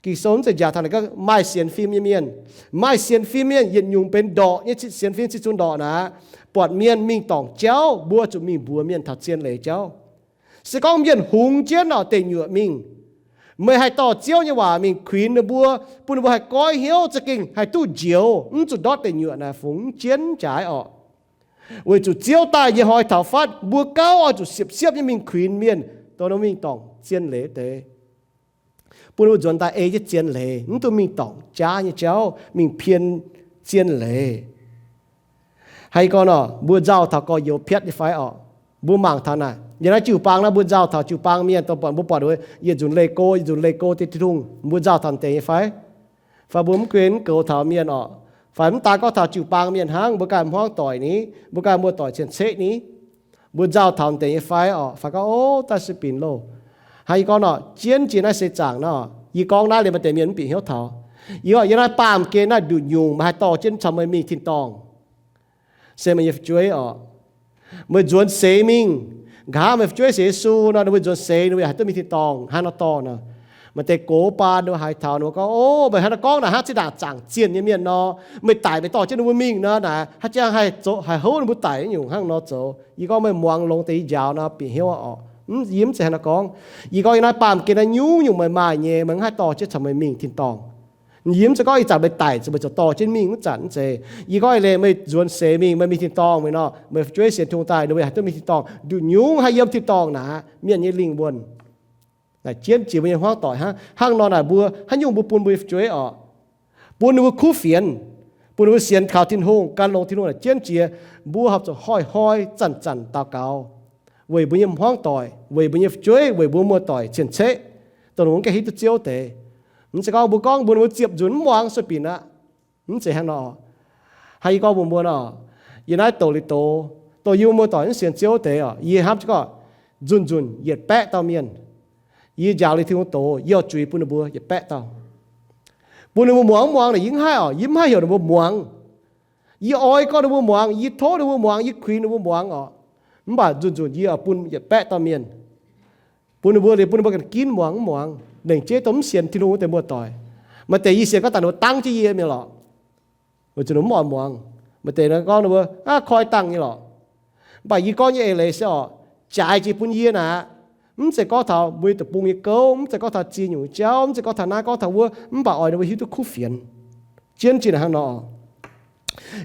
Ging-Sou mv zeiz njaaux taux naaic gorngv maaih sienx fim nyei mienh. Maaih sienx fim mienh yietc nyungc benx ndorqc nyei sienx fim cih cunx ndorqc naaic, buatc mienh mingh dorngc jauv, mbuo zuqc mingh mbuox mienh taux zien leiz jauv. Se gorngv mienh hungx jienv oc deic nyuoqc mingh, meih haih dorh Ziouv nyei waac mingh kuinx ninh mbuo, bun ninh mbuo haih goiv hnyouv za'gengh haih duqv njoux, mv zuqc ndortv deic nyuoqc naaic fungx jienv jaaix oc. Weic zuqc Ziouv daaih nyei hnoi taux fatv, mbuo gauh oix zuqc siepv-siepv nyei mingh kuinx mienh, dongh ninh mingh dorngc zien leiz deix, bun ninh mbuo nzuonx daaih ei jienv zien leiz, mv dungx mingh dorngc jaav nyei jauv, mingh pien zien leiz. Haaix gorngv nor, mbuo nzauh taux gorx-youz piatv nyei fai oc? Mbuo mangc taux naaic, yiem naaiv jiu-baang naaiv mbuo nzauh taux jiu-baang mienh, dongh buatc mbuo buatc yietc nzunc leih go, yietc nzunc leih go deix Tin-Hungh, mbuo nzauh taux deix nyei fai? Fai mbuo mv gunv mv goux taux mienh oc, fai mv daan gorngv taux jiu-baang mienh hnangv, mbuo ganh hmuangv doic ni, mbuo ganh muoz-doic cien-ceqv ni, mbuo nzauh taux deix nyei fai oc? Fai gorngv, o, daaih se binc loh. Hnangv yie gorngv nor, jienv jiex naaiv seix zaangc nor, yie gorngv naaiv liuz maaih deix mienh mv bieqc hnyouv taux. Yie gorngv yiem naaiv baamh gen naaiv nduqc nyungc meih haih dorh jienv caux meih mingh tin-dorngh, se meih nyei fu'jueiv oc. Meih nzuonx seix mingh, nqa'haav meih fu'jueiv sienx Yesu nor, ninh mbuo nzuonx seix ninh mbuo yaac haih duqv mingh tin-dorngh hnangv nor dorh nor. Maaih deix gox baan ninh mbuo haiz taux ninh mbuo gorngv, o, meih hnangv naaiv gorngv naaic hnangv zinh ndaangc zaangc zienh nyei mienh nor, meih daic meih dorh jienv ninh mbuo mingh nor naaic, haaix jangx haih zoux, haih houv ninh mbuo daic nyungc hnangv nor zoux. Yie gorngv meih muangx longx deix yie njaaux nor bieqc hnyouv oc. Yie mv zeiz hnangv naaiv gorngv. Yie gorngv yiem naaiv baamh gen naaiv nyungc-nyungc meih maaih nyei, meih mv haih dorh jienv caux meih mingh tin-dorngh. Yie mv zeiz gorngv ih zanc meih daic zuqc meih ziouc dorh jienv mingh, mv zanc, mv zeiz. Yie gorngv eix leiz meih nzuonx seix mingh, meih mingh tin-dorngh mingh nor, meih fu'jueiv sienx Tin-Hungh daaih ninh mbuo haih duqv mingh tin-dorngh. Nduqc nyungc haih yiem tin-dorngh naaic, mienh nyei lingh wuonh. Naaic jienv jiex mbuo nyei hmuangv doic hnangv. Hnangv nor naaic mbuo haaix nyungc mbuo bun mbuo nyei fu'jueiv oc? Bun ninh mbuo kuv fienx, bun ninh mbuo sienx kaux Tin-Hungh, gan longx Tin-Hungh naaic jienv jiex. Mbuo horpc zuqc hnoi-hnoi zanc-zanc daux gaux weic mbuo nyei hmuangv doic, weic mbuo nyei fu'jueiv, weic mbuo muoz-doic cien-ceqv, dongh ninh mbuo mv gaengh hiuv duqv Ziouv deix. Mv zeiz gorngv mbuo gorngv mbuo, mbuo ziepc nzunc mv muangx sueih binc aqv. Mv zeiz hnangv nor. Hnangv yie gorngv mbuox mbuo nor, yie naaiv doqc liuz doz, dongh yie mbuo muoz-doic mv sienx Ziouv deix oc, yie hnamv jienv gorngv nzunc-nzunc yietc baeqv dauh mienh, yie njaaux liuz Tin-Hungh doz, yie oix zuiz bun ninh mbuo yietc baeqv dauh. Bun ninh mbuo muangx mv muangx naaic yie mv haih oc, yie mv haih heuc ninh mbuo muangx. Yie oix gorngv ninh mbuo muangx, yie tov ninh mbuo muangx, yie kuinx ninh mbuo muangx oc. Mv baac nzunc-nzunc yie oix bun yietc baeqv dauh mienh, bun ninh mbuo liuz bun ninh mbuo ganh ginv muangx mv muangx. Lengc jeiv dongh mv sienx Tin-Hungh wuov deix muoz-doic, maaih deix yie sienx gorngv daaih ninh mbuo dangv jienv yie mingh lorqc, weic zuqc ninh mv oix muangx. Maaih deix gorngv ninh mbuo aav koi dangh nyei lorqc. Mv baac yie gorngv nyei eix leiz se oc, jaaix jiex bun yie naaic, mv zeiz gorngv taux mbuo nyei deic-bung nyei gouv, mv zeiz gorngv taux ziex nyungc jauv, mv zeiz gorngv taux naaiv gorngv taux wuov, mv baac oix ninh mbuo hiuv duqv kuv fienx. Jienv jiex naaic hnangv nor.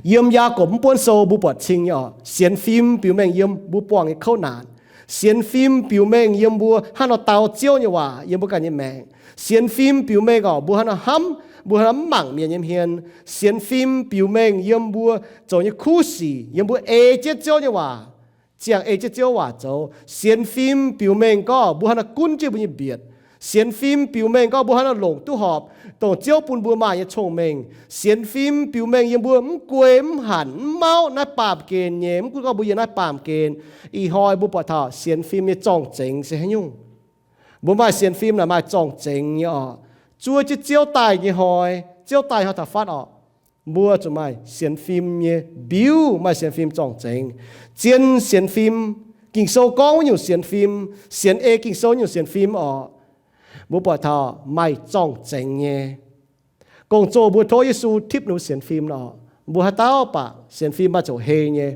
Yiem Yaagorpc mv buonv sou mbuo buatc cing nyei oc, sienx fim biux mengh yiem mbuo buangh nyei kouv naanc. Sienx fim biux mengh yiem mbuo hnangv nor dau Ziouv nyei waac yiem mbuo ganh nyei maengc. Sienx fim biux mengh orqc, mbuo hnangv nor hnamv, mbuo hnangv nor mv mangc mienh nyei hmien. Sienx fim biux mengh yiem mbuo zoux nyei kuv sic, yiem mbuo ei jienv Ziouv nyei waac, ziangh ei jienv Ziouv waac zoux. Sienx fim biux mengh gorngv mbuo hnangv nor gunv jienv mbuo nyei mbietc. Sienx fim biux mengh gorngv mbuo hnangv nor longc duqv horpc dongh Ziouv bun mbuo maaih nyei cong-mengh. Sienx fim biux mengh yiem mbuo mv guei mv hanc mv mauv naaiv baamh gen nyei. Mv gunv gorngv mbuo yiem naaiv baamh gen, ih hnoi mbuo buatc taux sienx fim nyei zorng-zengx se haaix nyungc. Mbuo maaih sienx fim naaic maaih zorng-zengx nyei orqc. Zuov jienv Ziouv daaih nyei hnoi, Ziouv daaih hnoi taux fatv orqc, mbuo zuqc maaih sienx fim nyei mbiuv, maaih sienx fim zorng-zengx. Zien sienx fim, Ging-Sou gorngv wuov nyungc sienx fim, sienx ei Ging-Sou nyungc sienx fim orqc, mbuo buatc taux maaih zorng-zengx nyei. Gong-zoh mbuo tov Yesu tipv ninh mbuo sienx fim nor, mbuo haaix dauh baac sienx fim maaih ziouc hei nyei.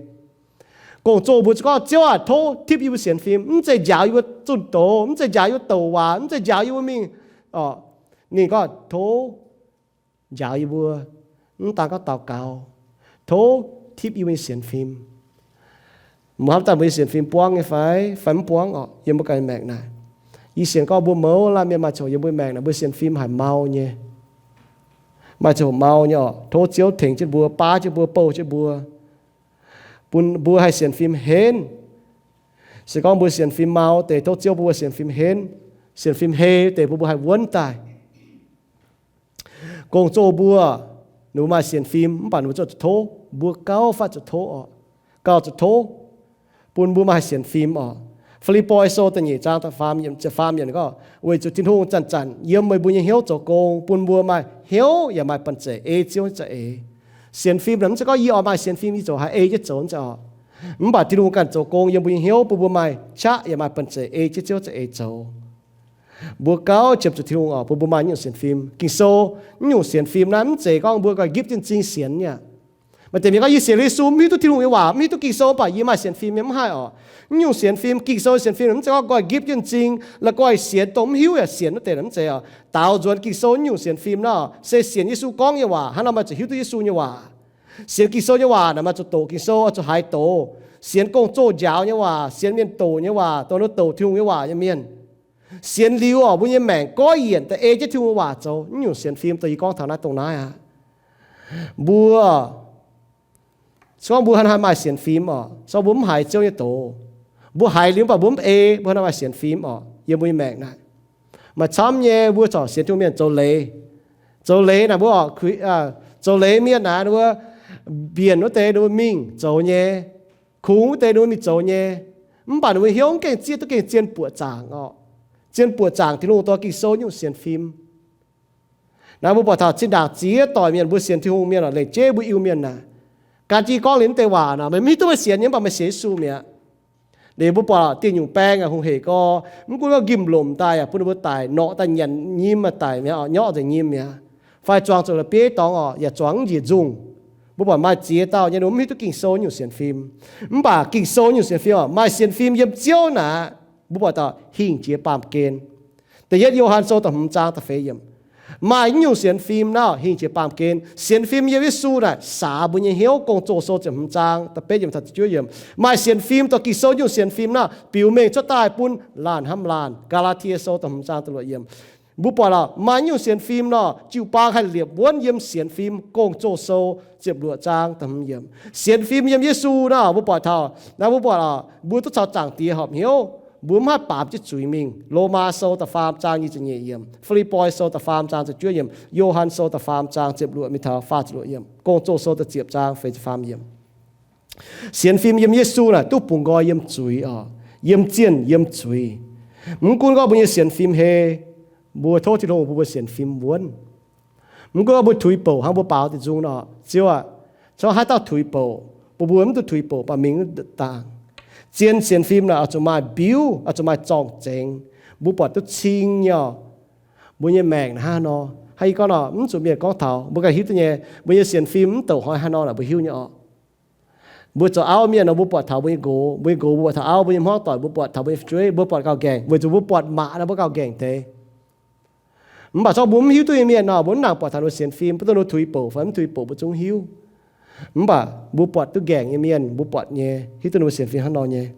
Gong-zoh mbuo zuqc gorngv, Ziouv aac, tov tipv yie mbuo sienx fim. Mv zeiz njaaux yie mbuo zunh doz, mv zeiz njaaux yie mbuo douc waac, mv zeiz njaaux yie mbuo mingh. Ninh gorngv, Tov njaaux yie mbuo, mv daan gorngv daux gaux, tov tipv yie mbuo nyei sienx fim. Mbuo hnamv daaih mbuo nyei sienx fim buangv nyei fai, fai mv buangv orqc? Yiem mbuo ganh maengc naaic, yie sienx gorngv mbuo mouz laanh mienh maaih ziouc yiem mbuo maengc naaic mbuo sienx fim haic mau nyei. Maaih ziouc mau nyei orqc. Tov Ziouv tengx jienv mbuo, baav jienv mbuo, bouh jienv mbuo, bun mbuo haih sienx fim henv. Se gorngv mbuo sienx fim mau deix, tov Ziouv bun mbuo sienx fim henv. Sienx fim hei deix bun mbuo haih wuonv daaih. Gong-zoh mbuo, ninh mbuo maaih sienx fim mv baac ninh mbuo zuqc tov, mbuo gauh fai zuqc tov orqc, gauh zuqc tov, bun mbuo maaih sienx fim orqc. Fi^lipv^poi Sou da'nyeic zaang da'faam yiemc gorngv, Weic zuqc Tin-Hungh zanc-zanc yiem meih mbuo nyei hnyouv zoux gong, bun mbuo maaih hnyouv yaac maaih banh zeic ei Ziouv nyei za'eix. Sienx fim naaic mv zeiz gorngv yie oix maaih sienx fim yie ziouc haih ei jienv zoux, mv zeiz orqc. Mv baac Tin-Hungh ganh zoux gong yiem mbuo nyei hnyouv bun mbuo maaih qaqv yaac maaih banh zeic ei jienv Ziouv za'eix zoux. Mbuo gauh ziepc zuqc Tin-Hungh orqc, bun mbuo maaih nyungc sienx fim. Ging-Sou, nyungc sienx fim naaiv mv zeiz gorngv mbuo ganh nqipv jienv m'zing sienx aqv. Maaih deix mienh gorngv, Yie sienx Yesu, mv hiuv duqv Tin-Hungh nyei waac, mv hiuv duqv Ging-Sou, mv baac yie maaih sienx fim nyei, mv haih orqc. Nyungc sienx fim, Ging-Sou sienx fim mv zeiz gorngv nqipv jienv m'zing, la'guaih sienx dongh mv hiuv yaac sienx wuov deix, mv zeiz orqc. Daaux nzuonx Ging-Sou nyungc sienx fim nor, se sienx Yesu gorngv nyei waac, hnangv nor maaih zuqc hiuv duqv Yesu nyei waac. Sienx Ging-Sou nyei waac naaic maaih zuqc doqc Ging-Sou, oix zuqc haiz doqc. Sienx gong-zoh njaaux nyei waac, sienx mienh doqc nyei waac, dongh douc Tin-Hungh nyei waac nyei mienh. Sienx liuz orqc, mbuo nyei maengc goiv yienc daaih ei jienv Tin-Hungh nyei waac zoux. Nyungc sienx fim dongh yie gorngv taux naaiv dongh naaiv aqv. Mbuo, se gorngv mbuo hnangv haaix maaih sienx fim orqc, se gorngv mbuo mv haiz Ziouv nyei doz, mbuo haiz liuz mv baac mbuo mv ei, mbuo hnangv haaix maaih sienx fim orqc? Yiem mbuo nyei maengc naaic, maaih camv nyei mbuo corc sienx Tin-Hungh mienh zoux leiz. Zoux leiz naaic mbuo, zoux leiz mienh naaic ninh mbuo mbienc wuov deix ninh mbuo mingh zoux nyei, kungx wuov deix ninh mbuo mingh zoux nyei, mv baac ninh mbuo hnyouv mv gengh zieqv duqv gengh zien buoqc zaangc orqc. Zien buoqc zaangc Tin-Hungh dorh Ging-Sou nyungc sienx fim. Naaiv mbuo buatc taux zinh ndaangc ziex doic mienh mbuo sienx Tin-Hungh mienh orqc, lengc jeiv mbuo Iu-Mienh naaic, gan jienv gorngv liuz mv deix waac nor, meih mv hiuv duqv meih sienx nyei, mv baac meih sienx Yesu mi'aqv. Liuz mbuo buatc dieh nyungc baeng aac hungh hec gorx, mv gunv gorngv nqimh lomc daaih yaac bun ninh mbuo daic, norqc daaih nyanc nyim aac daic mi'aqv, nyorqv nzengc nyim mi'aqv, fai zuangx zuqc la'bieiv dorngx orqc, yaac zuangx mv njiec nzungh. Mbuo buatc maaih ziex dauh nyei ninh mbuo mv hiuv duqv Ging-Sou nyungc sienx fim. Mv baac Ging-Sou nyungc sienx fim orqc, maaih sienx fim yiem Ziouv naaic, mbuo buatc taux hingh jiex baamh gen. Da'yietv Yo^han Sou da'hmz zaang da'feix yiemc. Maaih nyungc sienx fim nor hingh jiex baamh gen. Sienx fim yiem Yesu naaic saax mbuo nyei hnyouv. Gong-Zoh Sou ziepc hmz zaang da'betv yiemc taux da'juov yiemc. Maaih sienx fim dorh Ging-Sou nyungc sienx fim nor biux mengh cuotv daaih bun laanh hnamv laanh. Gaa^laa^tie Sou da'hmz zaang da'luoqc yiemc. Mbuo buatc orqc, maaih nyungc sienx fim nor jiu-baang haih liepc wuonv yiem sienx fim. Gong-Zoh Sou ziepc luoqc zaang da'hmz yiemc. Sienx fim yiem Yesu nor mbuo buatc taux naaiv, mbuo buatc orqc, mbuo duqv caux Zaangc Diex horpc hnyouv, mbuo mv haih baamz jienv zuiz mingh. Lomaa Sou da'faam zaang nyic ziepc nyeic yiemc, Fi^lipv^poi Sou da'faam zaang ziepc juov yiemc, Yo^han Sou da'faam zaang ziepc luoqc mingh taux faah ziepc luoqc yiemc, Gong-Zoh Sou da'ziepc zaang feix ziepc faam yiemc. Sienx fim yiem Yesu naaic duqv bungx nqoi yiem zuiz orqc, yiem zienh yiem zuiz. Mv gunv gorngv mbuo nyei sienx fim hei, mbuo tov Tin-Hungh bun mbuo sienx fim wuonv. Mv gunv gorngv mbuo tuix bouc hnangv mbuo baaux deix nzung nor, Ziouv aac, se gorngv haaix dauh tuix bouc, bun mbuo mv duqv tuix bouc, baac mingh wuov daangh. Zien sienx fim naaic oix zuqc maaih mbiuv, oix zuqc maaih zorng-zengx, mbuo buatc duqv cing nyei orqc. Mbuo nyei maengc naaic hnangv haaix nor, hnangv yie gorngv nor, mv zuqc mienh gorngv taux, mbuo ganh hiuv duqv nyei. Mbuo nyei sienx fim mv douc hnoi haaix nor naaic mbuo hiuv nyei orqc. Mbuo zoux auv mienh nor, mbuo buatc taux mbuo nyei nqox, mbuo nyei nqox mbuo buatc taux auv, mbuo nyei hmuangv doic mbuo buatc taux mbuo nyei fu'jueiv, mbuo buatc gauh nqaengc, weic zuqc mbuo buatc mangc nor mbuo gauh nqaengc deix. Mv baac se gorngv mbuo mv hiuv duqv nyei mienh nor, mbuo mv nangc buatc taux ninh mbuo sienx fim, mv baac duqv ninh mbuo tuix bouc fai mv tuix bouc mbuo zungv hiuv. Mv baac mbuo buatc duqv nqaengc nyei mienh, mbuo buatc nyei, hiuv duqv ninh mbuo sienx fim hnangv nor nyei.